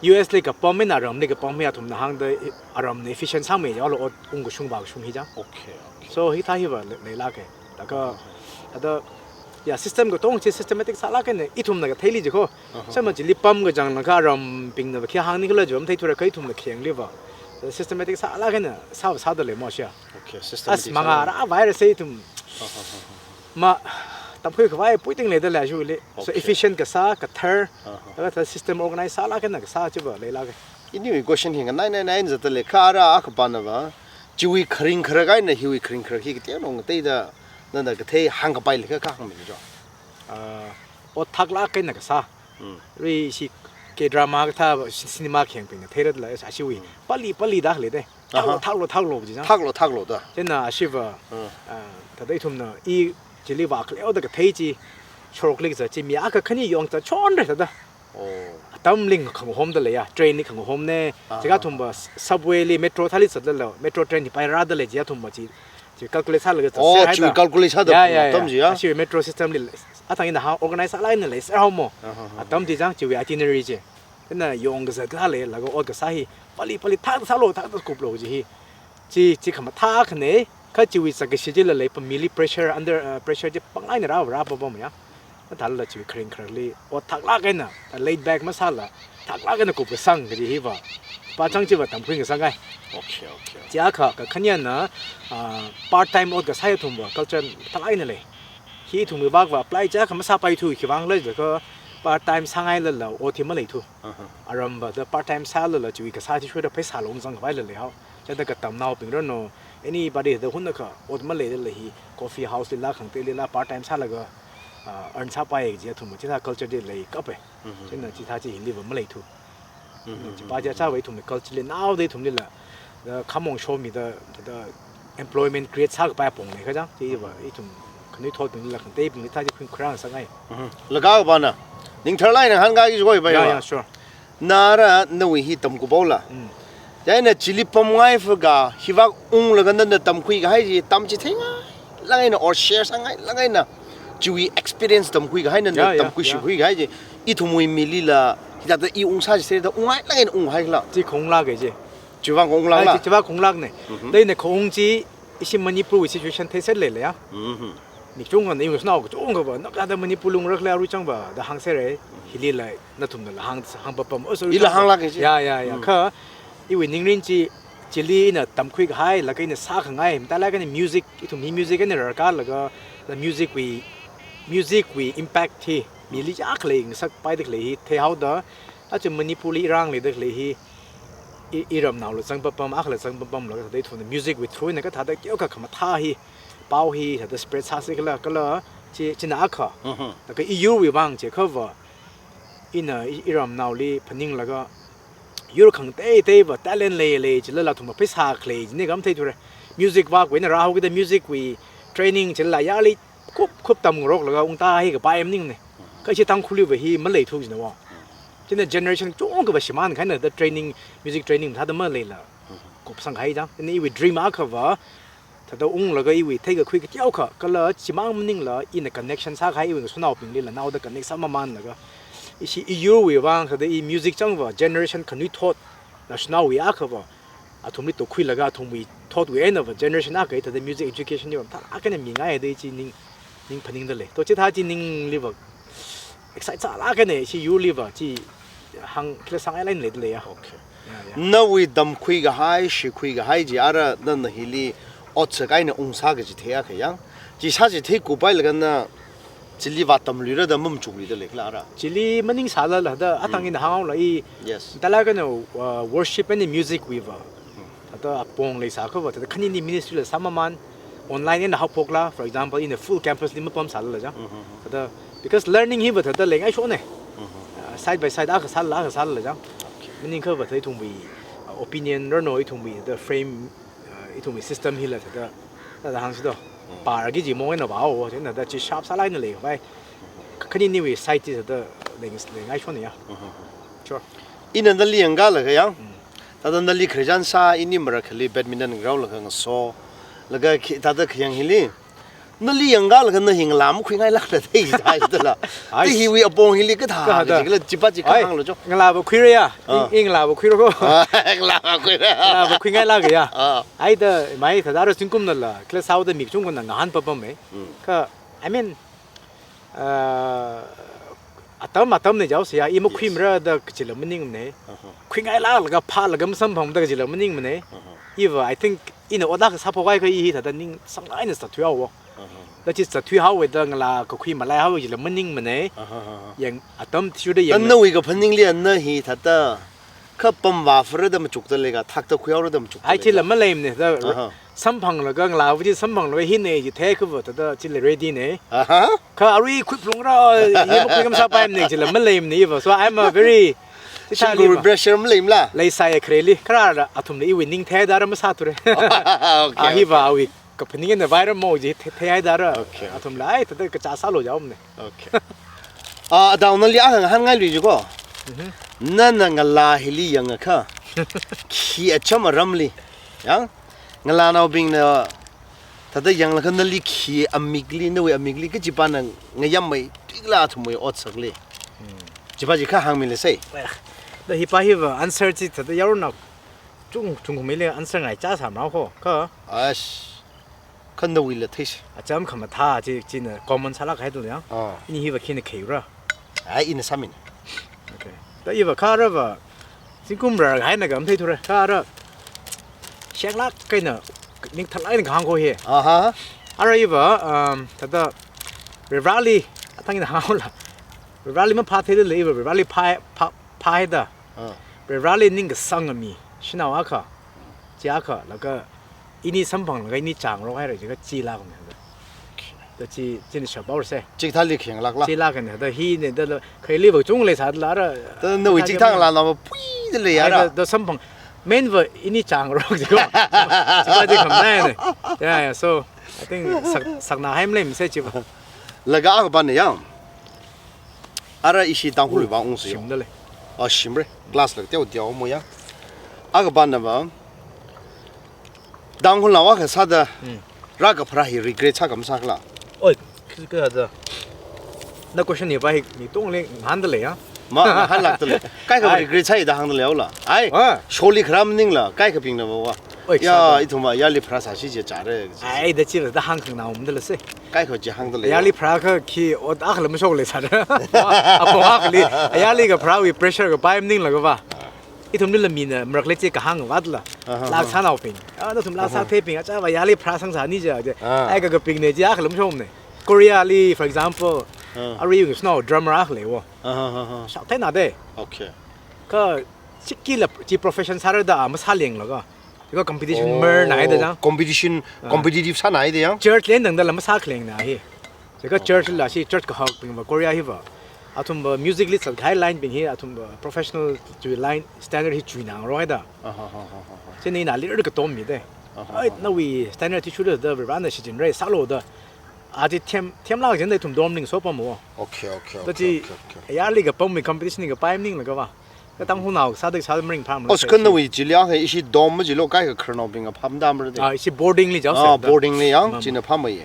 U S li kapam eina aramli kapam hi athumna hāngda aramna efficient sāmei jalo ot ungkashung vākashung hi chang. Okay. Okay. So hithā hiva le- leilāke. Laga, ada, ya, system katonga chi systematic sālāk eina ithumna katheili jiko. Sāma chili pam kachang naka arambingna va khi hāngni khala jom theithura kha ithumna khengliva. Systematic sālāk eina sā sāda lei mo shia. Okay. As Systematic. manga ra virus ithum. Ma, tamkhui khavai puiting leida lei ashiwuili. So Okay. efficient kasā, kathar, laga thā system organize sālāk eina kasā chiva leilāke. Iniwui question hi nganai nai nai zatda lei kha ara akha pana va. Chiwui kharing kharak eina hiwui kharing kharak hi kateonao ngateida nana kathei hāngkapai lei kha kahāng mi jo. Ah, ot thaklāk eina kasā. Mm. Ri shi K-drama kathā shi- cinema khengpingna theiratla ashiwui. Pali pali da leide. Thaklo Aha. thaklo thaklo ji chang. Thaklo thaklo da. China ashiva. Mm. Ah, thada ithumna i chili vākhaleoda kathei chi. Shorklik za chi mi akha khani yong za chonre thada. Oh. Atamli khangahomda leiya, train li khangahomne. Ah, Chiga ah, thumva subway li metro thāli zatlala, metro train hi pairada lei jia thumva chi. Chi calculate sālaga Oh, zaser chi haida. calculate sāda Ya, ya, ya. atam jiya. Ashiwui metro system li, athang ina ha organize sālāk eina leiser hao mo. Ah, ah, ah. Atam chi chang chiwui itinerary chi. China yong kazat kala lei, laga ot kasā hi. Pali pali thak sālo, thak kuplo ji hi. Chi, chi khamathā khane, kha chiwui sākashi chila lei pamili pressure, under, uh, pressure chi pangngaina ra ra pa pa maya. Thālala chiwui kharing kharakli, ot thaklāk eina, laid back masāla, thaklāk eina kupkasang kaji hiva. Pachang chiva tamkhui ngasang ai. Okay, okay. Chi akha, kakhaniana, ah, part time ot kasā ithumva, culture thaklāk eina lei. Hi ithumwui vak va apply chi akha masāpaithu, khivang leida kha part time sāngailala ot hi maleithu. Aha. Aramva da part time sālala chiwui kasā chi shoda pheisā long zangkhavai lei hao. Chida katamnaobing rano, anybody da hun akha ot maleilala hi, coffee house lila khangateilila part time sālaga, ah, earn sāpai ji athum chithā culture chi leikape. China chithā chi hiliva maleithu. Chipa chi achāva ithumli culture li naoda ithumlila, da khamong shomida, da employment create sākapai apong lei kha chang, chiva ithum khanuithotbinglila khangateibingli thā chi khuikhurang sangai. Mhm. Laga bana. Ningtharlai na hāngkaki joi bai Ya, ba. ya, sure. Nara nawui hi tamkupaola. Mm. Chieina chili pamngai faga, hivak unglaga nana tamkhui kahai chi, tamchitheingailāk eina or share sāngailāk eina. Chiwui experience tamkhui kahai nana Ya, ya, tamkhui ya. shikhui kahai chi. Ithumwui milila, hithāda i ungsa chi sāda ungngailāk eina unghaila. Chi khonglāke chi. Chiwuivang kha unglākla. Ai, chi, chiva khonglākne. Mhm. Da ina khaung chi, ishi Manipurwui situation theiser leila ya. Mhm. Mi chungana iwui shanao kachungkhava, nakhada Manipur lungrakla rui changva, da hāngserre, hilila, nathumnala hāng, hāngpapam, oh, sorry, Ila changva. hānglāke chi. Ya, ya, ya. Mm. Kha, iwui ningrin chi, chili ina tamkhui kahai, laga ina sākhangai, matailāk eina music, ithum hi music eina rarkalaga, la music wui, music wui impact hi, mili chakhalei ngasakpaida khalei hi, theihaoda, achi Manipurli irang leida khalei hi, i, iramnaola zangpapam, akhala zangpapamla, thada ithumna music wui through eina kathāda teokha khamathā hi, pao hi, thada spread sāsi kala, kala, chi, china akha. Mhm. Laga iyurwui vang chiakhava, ina i, iramnaoli phaninglaga, yur khangateiteiva talent lei lei chilala athumva pheisā khalei chine kam theithure. Music vak wui eina rāhaokida music wui training chilala yarli khup khup tamngaroklaga ungta hi kapai maningne. Kha ishi Tangkhulliva hi maleithu jina wa. China generation chungkhava shimānkhaina da training, music training thāda maleila kupsang kahai chang. Ina iwui dream akhava, thada unglaga iwui theikakhui kateokha, kala chimang maningla ina connection sākahai iwui shanaobinglila naoda connect sāmamanlaga. Ishi iyurwui vang thada i music changva generation khanuithot, la shanaowui akhava, athumli tokhuilaga athumwui thotwui einava generation akha thada music education niva mathālāk eina mingai da chi ning, ning phaningda lei. To chithā chi ningliva excite sālāk eina ishi yurliva chi hāng khala sāngai line leida lei ya. Okay. Ya, ya. Nawui tamkhui kahai, shikhui kahai chi ara nana hili otsak eina ungsā kaji theiakha yang. Chi sāchitheikupailaga na chili vātamluira da mamachukluida leikhala ara. Chili maningsālala da athang ina hānghaola i. Yes. Talāk eina, uh, worship and music wuiva. Thada apong leisākhava, thada khanini ministry la sāmaman, online eina haophokla, for example, ina full campus li mapamsālala chang. Thada, because learning hiva thada leingaishokne. Uh, side by side, akha sālala, akha sālala chang. Maningkhava thada ithumwui, uh, opinion rano ithumwui, the frame, uh, ithumwui system hila thada, thada hāngsi do. Par kaji mong eina vāo, thada chi sharp sālāk eina leikhavai. Khaniniwui side chi thada leng, leingaishokne ya. Sure. Ina nali yangkalaga yang. Thāda nali khrijan sā ini marakhali badminton ground laga ngaso. Laga khi-, thāda khayang hili. Nali yangkalaga na hi ngalā makhuingailākla thei thai dala. Ai. Te hiwui apong hili kathā Kathā. Kajikala chipa chi Ai, kahānglo jo. Ngalāva khuira ya. Ah. I, i ngalāva khuira ko. Ah, ngalāva khuira. Ngalāva khuingailāka ya. Ah. Ai da mai thāda ra zingkumnala. Kala sāhaoda mi kachungkhana ngahānpapamei. Mm. Kha, I mean, uh, atam atamna jaosa ya, i makhuimara Yes. da kachila maningmana. Uh-huh. Khuingailāklaga phālaga masamphangda kachila maningmana. Uh-huh. Iva, I think, ina ot akha sāphok kahai kha i hi thāda ning sanglāk eina zatthuihaowa. Uh-huh. Da chi zatthuihaowa da ngalā kakhui malaihaowa chila maningmana. Uh-huh, uh-huh. Yang atam athishurda yang Tan nawui kaphaningli ana hi thāda kha pamvā phara da machukda lei ka, thakta khuihaora da machukda Ai, lei chila ka. Maleimana da Aha. samphanglaga ngalāva chi samphanglaga hina chi theiakhava thāda chila ready na. Aha. Kha arui khuiphalungra, i makhui khamasāpaimana chila maleimana iva. So I'm a very Shingkuru pressure maleimala? Leisai khareli, kharāra athumla iwui ning theida ra masāthure. Okay, Ah, hiva okay. awui kaphaning eina viral mo ji the-, theida ra. Okay, okay. Athumla, ai, thāda kachā sālo jaomana. Okay. Ah, adao nali akha ngahānngailui ji ko. Mhm. Nana ngalā hili yangakha. Khi acham aramli. Yang? Ngalānaobingna thāda yanglaga nali khi amikli, nawui amikli, kachipana ngayammei, tikla athumwui otsakli. Hmm. Chipa chi kha hāngmilāsei. Well, da hipa hiva answer chi thāda yaronao chung, chungkhumeili answer ngaichā sāmrao ko. Kha. Ash. Kha nawuila theisei. Acham khamathā chi, china common sālāk haida yang. Ah. Ini hiva khina kheira. Ai, ina sāmina. Okay. Da iva kharava, zingkum rarhaina ka matheithure. Khara, shenglāk eina ning tharlāk eina kahāng ko hi. Aha. Ara iva, um, thāda, Varivarāli, athang ina hāngla. Varivarāli maphātheilala iva, Varivarāli phā, phā, phāhaida. Ah. Varivarāli ningkasang mi, shanao akha, chi akha, laga ini samphanglaga ini chāngarok haira jiakha chilākna da. Da chi, china shaphaorasei. Chikathāli khenglākla. Chilākna da hina dala, khareliva chung leisāda lara. Da nawui chikathā ngalānaova puida lei Ai, ara. Da, da samphang, main va ini chāngarok jiko. Chipa chi khamanaina. Yeah, yeah, so, I think sak-, sakna hai maleimsei chipa. Laga akha pana yang. Ara ishi Tangkhulwui Oh, vang ungsi yo. Shimda lei. Oh, shimra. Glass la teo teo mo ya. Akha panava. Tangkhulnao akha sāda. Hmm. Rākapharā hi regret sā khamasākhala. Oi, khi, khi hāda. Na question hipa hi mi tongli ngahānda lei ya. Ma, ngahānlākda lei. Kaikha Ai. regret sāi da hāngda leihaola. Ai. Ah. Sholi kharā maningla, kaikhabingnava wa. Oi, Ya, sāda. ithumva ayarli pharāsāsi jiakha chāra. Ai, da chila da hāngkhanganao ungda leisei. Kaikha chi hāngda lei. Ayarli pharākha khi ot akhala mashok leisāra. Apong akhali, ayarli kapharāwui pressure kapai maninglaga va. Ithumlila mina marakhali chi kahāng vātla. Aha, Lak aha. sānaobing. Ah, nathum lak Aha. sātheibing, achāva ayarli pharāsangsāni jiakha. Ah. Ai kakapingna jiakha akhala mashokmana. Koreali, for example, Ah. arui yungsānao drummer akha leiwo. Aha, aha. Shaktheina de. Okay. Kha chikila chi profession sārada masālenglaga. Jiakha competition Oh, mer naida jang. Competition, Ah. competitive sānaida yang. Church lendangdala masākhalengna hi. Jiakha Oh. church la shi church kahakbingva Korea hiva. Athumva musically zatkahai line bing hi athumva professional chi line standard hi chuinangarok haida. Aha, aha, aha, aha. Chieina ina lir katom mida. Aha, Ai, aha. nawui standard chi chuda da Varivarāna shichinra sālo da. Aja them, themlāk jin da ithum dorm ning sopamwo. Okay, okay, Da okay, chi okay, okay. ayarli kapamwui competition li kapai maninglaga va. Ka Tangkhulnao sāda sāda maringphā mara Os sāsi. Khanawui chili akha ishi dorm majilo kaikha khararnaobing apham damra de. Ah, ishi boarding li jao Ah, sa da. boarding li yang, Ma, ma. china phamei.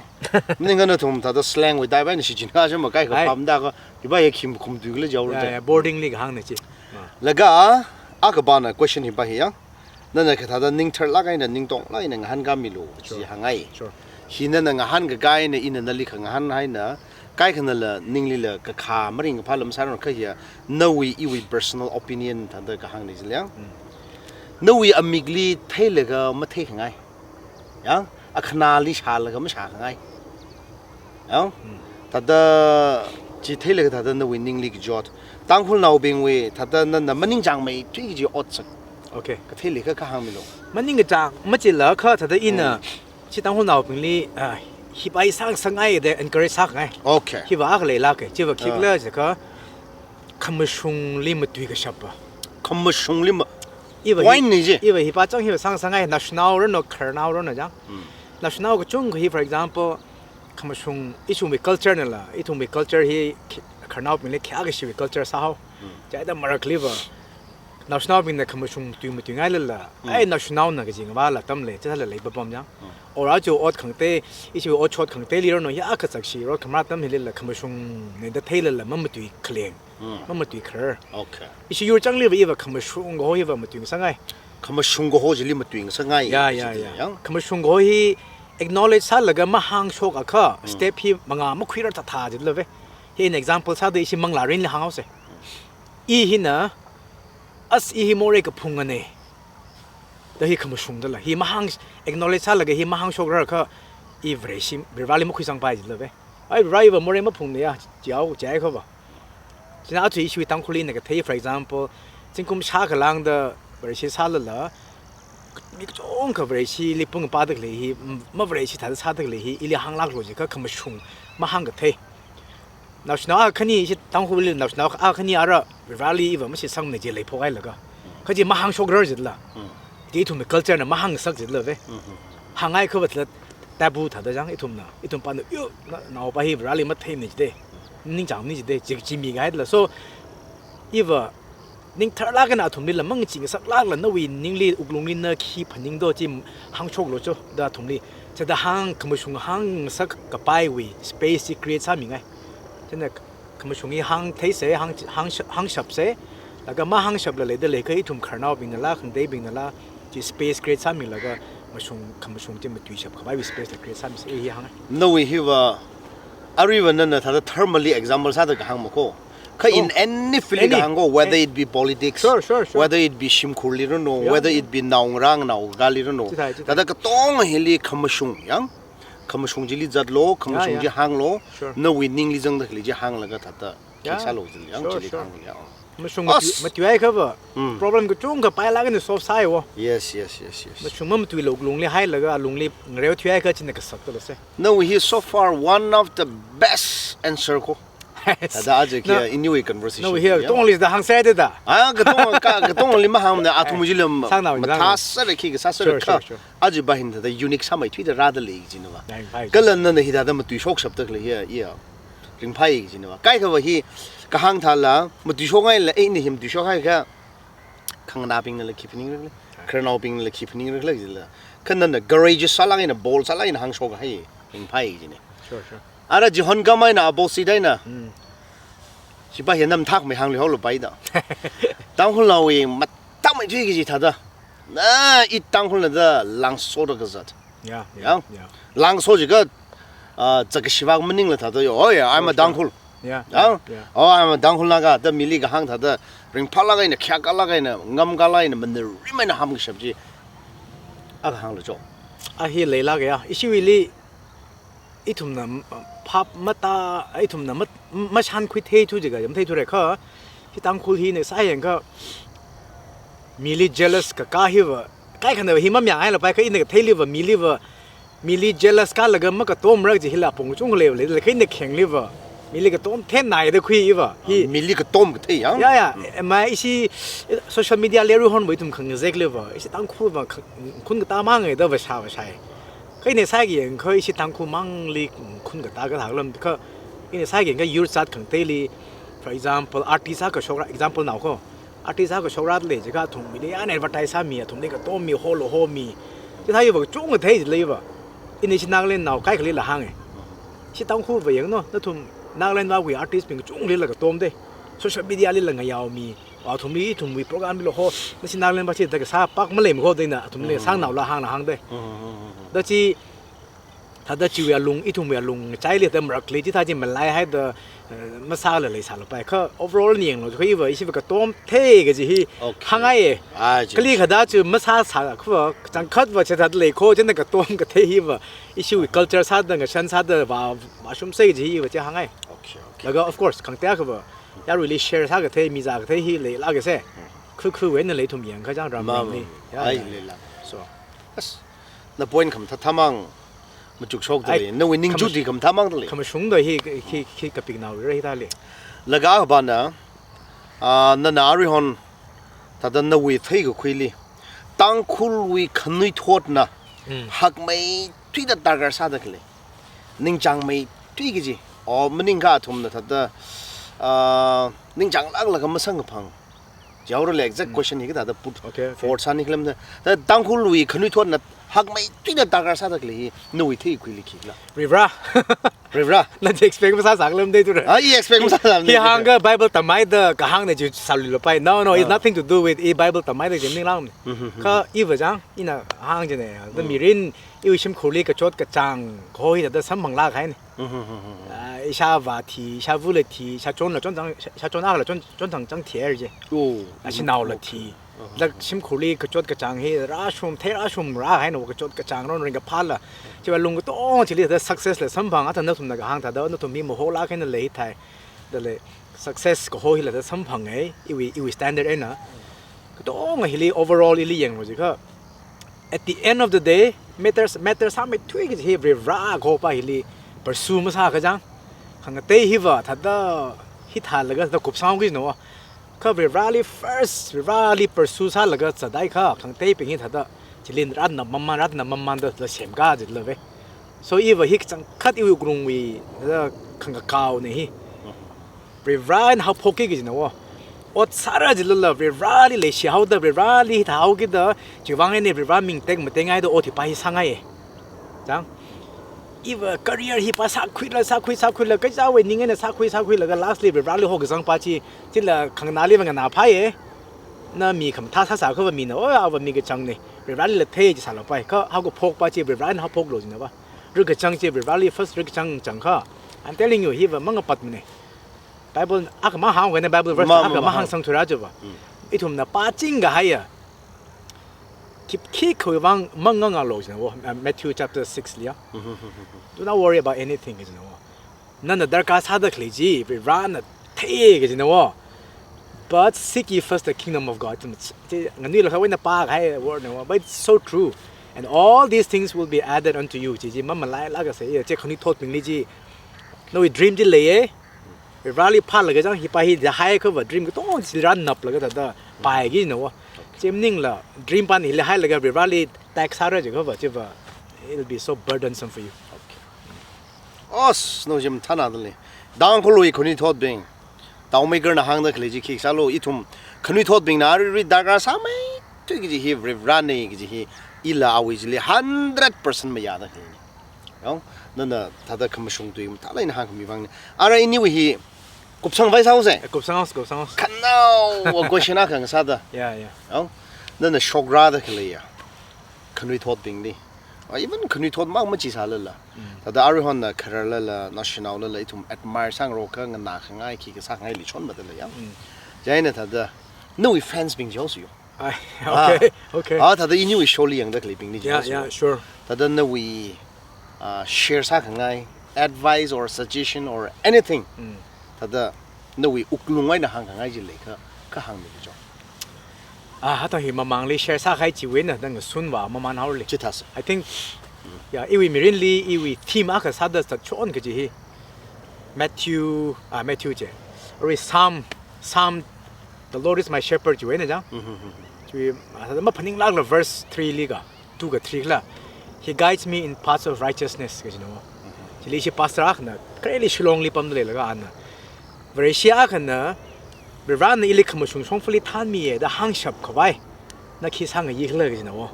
Maningkha nathum thāda slang wui dai bai na shichin kha shama kaikha Ai. pham da kha, iba ya khim khum tui kala jao Ya, de. ya, boarding li kahāngna chi. Ma. Laga, akha pana question hipa hi yang. Nana kathāda ning tharlāk eina ning tonglāk eina ngahānkāmilu, Sure. chi hāngngai. Sure. Hi nana ngahānkakā eina ina nali khangahān haina, kaikhanala ninglila kakhā maringkaphā lam sāra kha hiya, nawui iwui personal opinion thāda kahāngna jiliang. Mm. Nawui amikli theilaga matheikhangai. Yang, akhanāli shālaga mashākhangai. Yang, Mm. thāda chi theilaga thāda nawui ningli kachot. Tangkhulnaobingwui thāda nana maningchāngmeithui kaji otsak. Okay. Katheili kha kahāngmilu. Maningkachāng, machila kha thāda ina, Mm. chi Tangkhulnaobingli, ah, hipa hi sāngasakngai da encourage sākhangai. Okay. Hiva akha leilāka, chiva Ah. khikhala jiakha, khamashungli matuikashappa. Khamashungli ma-, Iva hi, Wine ni ji. iva hipa chang hiva sāngasakngai, naoshinao rano, khararnao rano jang. Mm. Naoshinao kachungkha hi, for example, khamashung, ithumwui culture nala, ithumwui culture hi, khi-, khararnaobingli khayākashiwui culture sāhao. Mm. Chieina marakhaliva, Naoshinaobingna khamashung tui matuingailala, ai naoshinaona kaji ngavāla atam lei, chithāla lei papam yang. Or aja ot khangatei, ishi ot shot khangateili ranu, ya kazakshi rot khamrā atam hilila khamashungna da theilala mamatui khaleng, mamatui kharar. Okay. Ishi yur changliva iva khamashung kaho iva matuingasangai. Khamashung kaho chili matuingasangai. Ya, ya, ya. Khamashung kaho hi acknowledge sālaga mahāngshokakha, step hi mangā makhuirar thatha jilave. Hi an example sāda ishi manglārinli hānghaose. I hina, as i hi morei kaphungane. Da hi khamashung dala. Hi mahāng acknowledge sālaga hi mahāngshokrarkha i Vareshi, Vareli makhuisangpai jilave. Ai, Vareva morei maphungna ya, chiao, chiai khava. China aja ishi Tangkhulli na kathei, for example, zingkum shākha lāngda Vareshi sālala, mi kachungkha Vareshili pungpāda khalei hi, ma Vareshi thāda sāda khalei hi, ili hānglāklu jiakha khamashung mahāng kathei. Naoshinao akhani ishi Tangkhulli naoshinao akhani ara Vareli iva mashitsangmana je leiphokhailaga. Kaji mahāngshokrar jitla. Chi ithumwui culture na mahāngsak jitlave. Hāngngai khava thāla taboo thāda jang ithumna. Ithum pana, yo, na, naopa hi Vareli matheimana jide. Ningchāngmana jide, chi, chi mihaidala. So, iva ning tharlāk eina athumlila mangachingasaklākla nawui ningli wuklungli na khi phaningdo chi hāngshoklu cho, da athumli. Chithāda hāng, khamashung hāngsak kapaiwui space chi create sāmingai. China khamashung hi hāngtheise, hāng, hāng, hāngshapse, laga mahāngshapla leida leikha ithum khararnaobingnala, khangateibingnala, chi space create sāmilaga, mashung, khamashung chi matuishap kapaiwui space la create sāmise, hi hānga. Nawui hiva, aruiva nana thāda tharmali example sāda kahāng mako. Kha in any field li kahāng ko, whether it be politics, sure, sure, sure, whether it be shimkhurli ranu, yeah, whether it be naongarā naogakhali ranu. Chithāi, chithāi. Thāda katonga hili khamashung, yang? Khamashung chili zatlu, khamashung chi hānglu, sure, nawui ningli zangda khalei chi hānglaga thāda, yeah, khi sālu jil, yang, sure, chili, sure, hānglu, yang. Khamashung as matui, matuihai khava, problem kachungkha pailāk eina solve sāi wo. Yes, yes, yes, yes. Mashung mamatuilu wuklungli hailaga, alungli ngareo thuihaikha china kasak talase. Nawui hi so far one of the best answer ko. Thāda aja khi, na, iniwui conversation nawui hi, ya, katongli da hāngsai da da. Ah, katong, ka, katongli mahāngna, athum chili, ai, sangnao, mathā sangnao, sāra khi kasā sāra, sure, kha. Sure, sure. Aja bahin thāda unique sāmeithuida rāda lei jinava. Ringphai. Kala nana hithāda matuishokshapda khalei hi, ya. Ringphai jinava. Kaikhava hi kahāng thāla, matuishokngaila, eh, ina hi matuishokhaiakha, khanganābingnala khi phaningrakhala, khararnaobingnala khi phaningrakhala jila. Kha nana courageous sālāk eina, bold sālāk eina hāngshok kahai, ringphai jine. Sure, sure. Ara John Kama eina Abosida eina. Mm. Chipa hi namthak mei hāngli holu paida. Tangkhulnaowui matammeithui kaji thāda. Na, i Tangkhulna da langsoda kazat. Yeah, yeah, yeah. Langso jiakha, ah, zakashivak maningla thāda yo, "Oh yeah, I'm a Tangkhul." Sure, sure. Yeah, yeah, yeah. Oh, I'm a Tangkhul Naga, da mili kahāng thāda, ringphālāk eina, khayākalāk eina, ngamkalāk eina, manarima eina hāngkashap chi. Akha hānglu cho. A hi leilāka ya, ishiwuili, ithumna, m-, phap mata, ithumna mat-, m-, mashankhui theithu jiakha, yamtheithura kha, hi Tangkhul hina sāyangkha, mili jealous kakā hiva, kaikhana hi mamayāngaila pai kha ina katheiliva, miliva, mili jealous kālaga makatomra kaji hila apong kachungkha leilei, leikha ina khengliva, mili katom thennaida khuiva, hi. Ah, mili katom kathei yang? Ya, ya, mm, ema ishi, eh, social media li aruihonva ithum khangazekliva, ishi Tangkhulva kha-, khun katā mangaida vāshā vāshai. Kha ina sāki yangkha ishi Tangkhul mangli khun katā kathā lam kha, ina sāki yangkha yur zat khangateili, for example, artist akha shokra, example nao ko. Artist akha shokra lei jiakha athum mili yan advertise sāmi, athumli katom mi, holo homi. Chithāiva kachungkha theileiva. Ina ishi Nagaland nao kaikhalila hānge. Ishi Tangkhulva yangno, nathum Nagaland vāwui artist bing kachungkhalila katomde. Social media lila ngayaomi. Athumli ithumwui program lila ho, nashi Nagaland vāshida kasā pak maleimako da ina athumli, mm, sangnaola hāngla hāngde. Mm, mm, mm, mm. Da chi, thāda chiwui alung, ithumwui alung, chaili da marakli, chithā chi malaihaida, eh, masāla leisāla pai. Kha overall ina yanglu, kha iva, ishiva katom thei kaji hi, okay, hāngngaiye. Ah, chi, kali chi. Khada chi masāsā khuwa, changkhatva chithāda leiko, china katom kathei hiva, ishiwui, aha, culture sāda, ngashan sāda, vā, vāshumsei kaji hiva, chi hāngngai. Okay, okay. Laga, of course, khangatei akhava, yaruili share sākathei, mizākathei hi leilākase. Hmm. Khu khu wui eina lei ithum yangkha chang ram, ma, ram ma, li. Ma. Ya, ai, ya, ya. Leilāk. So. As, na point khamathā thamang machukshokda lei, nawui ningchut hi khamathā mangda lei. Khamashungda hi, hi, hi kapiknaowui ra hithāli. Laga akhava na, ah, nana aruihon, thāda nawui theikakhuili, Tangkhulwui khanuithotna, mm, hakmeithuida darkar sāda khalei. Ningchāngmeithui kaji, o maningkha athumna thāda, ah, ningchānglāklaga masangkaphang. Jaora le exact question hi kathāda put Okay, okay. forward sāni khalemda. Thāda Tangkhulwui khanuithotna hakmeithuida darkar sāda khalei hi nawui theikhuili khikhala? Varivara. Varivara. Nana expect masāsā khalemda ithura. Ah, I expect masāsā khalemda Hi ithura. hāngakha Bible tamhaida kahāngna chi sāluilapai. No, no, it's Ah. nothing to do with I Bible tamhaida chi maninglākmana. Mm-hmm. Kha iva chang, ina hāng china. Thāda Mm. mirin iwui shimkhurli kachot kachāng kaho hi thāda samphanglāk haina. Mm-hmm. Ah, ishāvā thi, ishāvula thi, ishāchonla chonchang, ishāchon akhawui chon, chonchang chang thihaira chi. Oh. Ashinaola thi. Uh-huh. Thāda shimkhurli kachot kachāng hi rāshum, thei rāshum rāhaina kachot kachāng ron ringkaphāla. Chiva lung katonga chili thāda success la samphang, athāda nathumna kahāng thāda, nathum hi maholāk eina leithai. Thāda le success kaho hila thāda samphanga, iwui, iwui standard eina. Katonga hili overall ili yanglu jiakha, at the end of the day, matters, matters hakmeithui kaji hi Varivara kahopa hili pursue masākha chang. Khangatei hiva thāda hithālaga thāda kupsang kajina. Kha Varivarali first, Varivarali pursue sālaga zathaikha, khangateibing hi thāda chili rānap maman, rānap mamanda thāda semkā jilave. So iva hi kachangkhat iwui wuklungwui thāda khangakaona hi. Varivarana haophokki kajina. Ot sāra jilala, Varivarali leishihaoda, Varivarali thāhaokida, chiwuivang eina Varivara ming tekmateingaida ot hipa hi sāngaiya. Chang. Iva career hipa sākhuila, sākhui, sākhuila, kachāwui ning eina sākhui, sākhuilaga lastly Varivarali hokazangpa chi, chila khanganāliva nganāphāya. Na mi khamathā sāsākhava mina, oh, ava mi kachangna. Varivaralila thei chi sālapai. Kha haokaphokpa chi Varivarana haophoklu jinava. Rik kachang chi Varivarali first rik kachang changkha. I'm telling you, hiva mangapatmana. Bible, akha mahāngkhuina Bible verse, Ma, ma, akha ma, mahāng. mahāngsangthuira chiva. Mm. Ithumna pāchingkahaiya. Khip, khikhawui vang mangangalo jina wo, uh, Matthew chapter six liya. Mm-hmm. Do not worry about anything kajina wo. Nana darkar sāda khalei chi, Varivarana thei kajina wo. But seek ye first the kingdom of God. Chi, chi, nganuilakha wui eina pākahai word na wo. But it's so true. And all these things will be added unto you. Chi, chi, mamalailāka sāya, chi, khanuithotbingli chi. Nawui dream chi leiya. Varivarali phālaga chang hipa hi thāhaiakhava dream katonga chi rānaplaga thāda paiki na wo. Chi maningla dream pan hili hailaga Varivarali tax sāra jiakhava chiva, it'll be so burdensome for you. Okay. Os, no jim thana dali. Tangkhulwui khanuithotbing. Tao Maker na hāngda khalei chi khi sālu, ithum khanuithotbingna aruirui darkar sāmeithui kaji hi Varivarana kaji hi ila awui chili hundred percent mayāda khalei. Yong, nana thāda khamashung tui mathālāk eina hāngkhami vangna. Ara iniwui hi kupsangvai sāuse. Eh, kupsang, kupsang. Khanao, wa question akha ngasāda. Yeah, yeah. Yong, nana shokrada khaleiya khanuithotbingli. Ah, even khanuithot mang machi sālala. Mm. Thāda aruihon na khararlala, nashinaolala, ithum admire sāngarokha, nganākhangai, khikha sākhangaili chonmatala ya. Mm. Chieina thāda, nawui fans bing jihaosa yo. Ai, Ah. okay, okay. Ah, thāda iniwui show li yangda khaleibingli Yeah, jihaosa yeah, yo. sure. Thāda nawui, ah, share sākhangai, advice or suggestion or anything. Mm. Thāda nawui wuklung eina hāngkhangai chi leikha, kha hāngmilu jo. Ah, hithāda hi mamangli share sākahai chiwui eina thāda ngasunva maman haole. Chithāsa. I think, yeah, iwui mirinli, iwui theme akha sāda sāchon kaji hi. Matthew, ah, Matthew chi. Arui Psalm, Psalm, "The Lord is my shepherd," chiwui eina chang. Mm-hmm. Chiwui, ah, thāda maphaninglākla verse three li ka. Two ka three khala, "He guides me in paths of righteousness," kajina wo. Chili ishi pastor akhana, khareli Shillong li pamda leilaga ana, Vareshi akhana, "Varivarana ili khamashung shongfali thanmiya," da hāngshap khavai, na khi sāngayi khala kajina wo.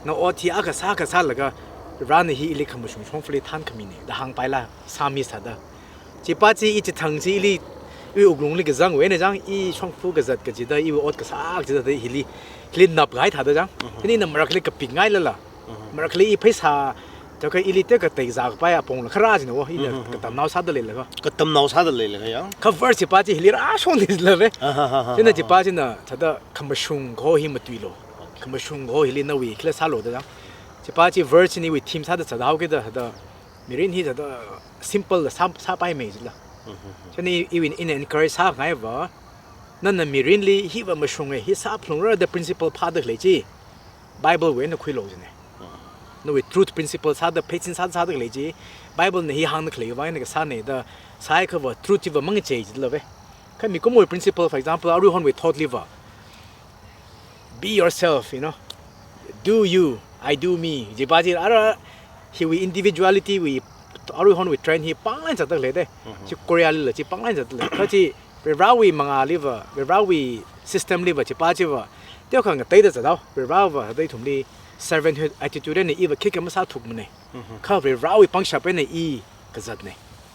Na ot hi akha sā akha sālaga, "Varivarana hi ili khamashung shongfali thankhamina," da hāngpaila, Psalmist thāda. Chipa chi i chithang chi ili, i wuklungli kazangwui eina chang, i shongfa kazat kachida, i ot kasā kachida, hili, hili napkahai thāda chang. Mhm. Chieina ina marakhali kapikngailala. Mhm. Marakhali i pheisā, chakha ili tekatei zākapai apongla kharā jina wo, ina Mhm. katamnao sāda leilaga. Katamnao sāda leilaga ya. Kha verse chipa chi hili rāshonda lave. Aha, aha, aha. Chieina chipa china thāda khamashung kaho hi matuilu. Khamashung kaho hili nawui khila sālu da chang. Chipa chi verse china iwui theme sāda sāda haokida, thāda mirin hi thāda simple la sā, sāpaimei jila. Mhm. Chieina i, iwui eina encourage sāngaiva, nana mirinli hiva mashunga, hi sāphalungra da principle phāda khalei chi, Bible wui eina khuilu jina. Mhm. Nawui truth principle sāda, pheisin sāda, sāda khalei chi, Bible na hi hāngda khaleiwui vang eina kasāna da, sāhaiakhava truth chiva mangachei jilave. Kha mikumowui principle, for example, aruihonwui thotliva, "Be yourself," you know. "Do you, I do me." Chipa chi ara hiwui individuality wui aruihonwui trend hi panglāk zatda lei de. Mhm. Chi Korea lila chi panglāk zatda lei. Kha chi Varivarawui mangāliva, Varivarawui system liva chipa chiva teokha ngateida zatdao, Varivarava hithāda ithumli servanthood attitude eina iva khikha masāthukmane. Kha Varivarawui pangshap eina i kazatne,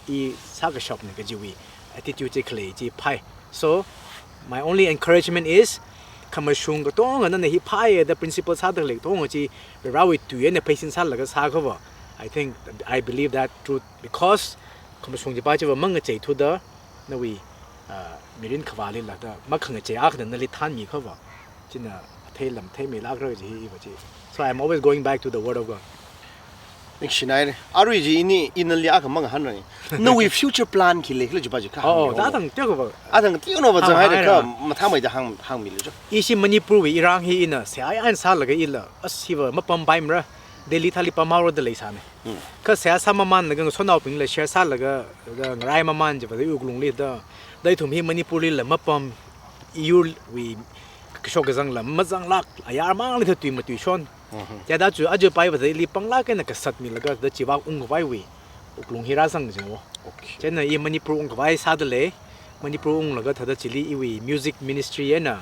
i sākashapne kajiwui attitude chi khalei chi phai. So my only encouragement is, khamashung katonga nana hi phai da principle sāda khalei katonga chi Varivarawui tui eina pheisin sālaga sākhava, I think, I believe that truth, because khamashung chipa chiva mangacheithuda nawui, ah, mirin khavālila da makhangachei akhana nali thanmikhava, china athei lam theimeilākra kaji hi iva chi. So I'm always going back to the word of God. Ningshinaire. Arui chi ini, ina li akha mangahānra. Nawui future plan khi leikhala chipa chi kha Oh, hāngmilu. Tadang teokhava. Adang teonava zanghaira kha, hāngra. Mathāmeida hāng, hāngmilu cho. Ishi Manipurwui irāng hi ina seihā eina sālaga ila, as hiva mapampaimara, Delhi thāli pamhaora da leisāne. Kha seihā sāmamanlaga ngasotnaobingla share sālaga, da ngarai maman chiva da wuklungli da, da ithum hi Manipurlila mapam, iyurwui kashok kazangla mazanglāk, ayarmangli tha tui matuishon. Chithāda chu aja paiva da ili panglāk eina kasatmilaga da chiva ungkhavaiwui wuklung hi rāzang jingwo. Okay. Chieina i Manipur ungkhavai sāda lei, Manipur unglaga thāda chili iwui music ministry eina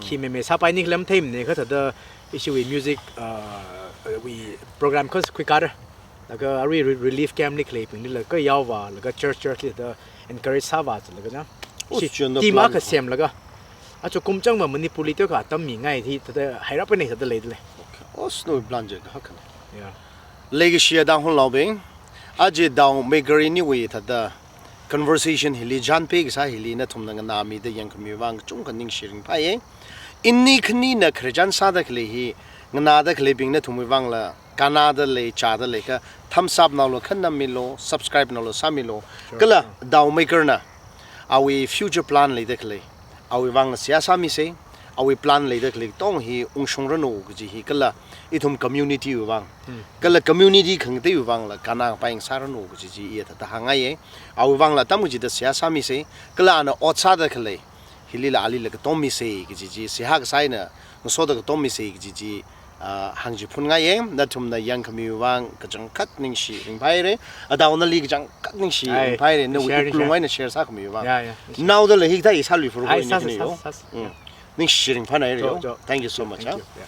khi meme sāpaini khala matheimane kha thāda ishiwui music, ah, wui program kha khuikara. Laga arui re-, relief camp li khaleibinglila kha yaovālaga church church li da encourage sāvāzatlaga na. Oh, ishi chunda team plan akha semlaga. Achu kumchangva Manipurli teokha tammingai hi thāda hairap eina thāda leida lei. Okay. Oh, snow plan chi kahak khana. Yeah. Leikashiya Tangkhul naobing, aja Dao Maker iniwui thāda conversation hili, chānphe kasā hili nathumna nganāmida yangkhami vang kachungkha ningshi ringphāye. Ini khanina khararchan sāda khalei hi, nganāda khaleibing nathumwui vangla, kannada lei, chāda lei kha, thumbs up naolu, khanammilu, subscribe naolu, sāmilu. Sure, kala sure. Dao Maker na, awui future plan leida khalei, awui vangla seihā sāmise, awui plan leida khalei katonga hi ungshungranu kaji hi kala ithum community wui vang. Hmm. Kala community khangateiwui vangla kannakapai ngasāranu kaji chi iya thāda hāngngaiye. Awui vangla atam kachida seihā sāmise, kala ana ot sāda khalei, hilila alila katommise kaji chi, seihā kasā eina ngasoda katommise kaji chi, ah, hāngchiphunngai, nathumna yangkhamiwui vang kachangkhat ningshi ringphāhaire, Adao nali kachangkhat ningshi ringphāhaire, nawui share, wuklung eina share sākhamiwui vang. Yeah, yeah. Naodala hikathā i sāluiphur ko. Ai, ini sāsa, khaniyo. Sāsa, sāsa. Mm. Yeah. Ningshi ringphānaire. Jo, jo. Thank you so much, thank you, yeah.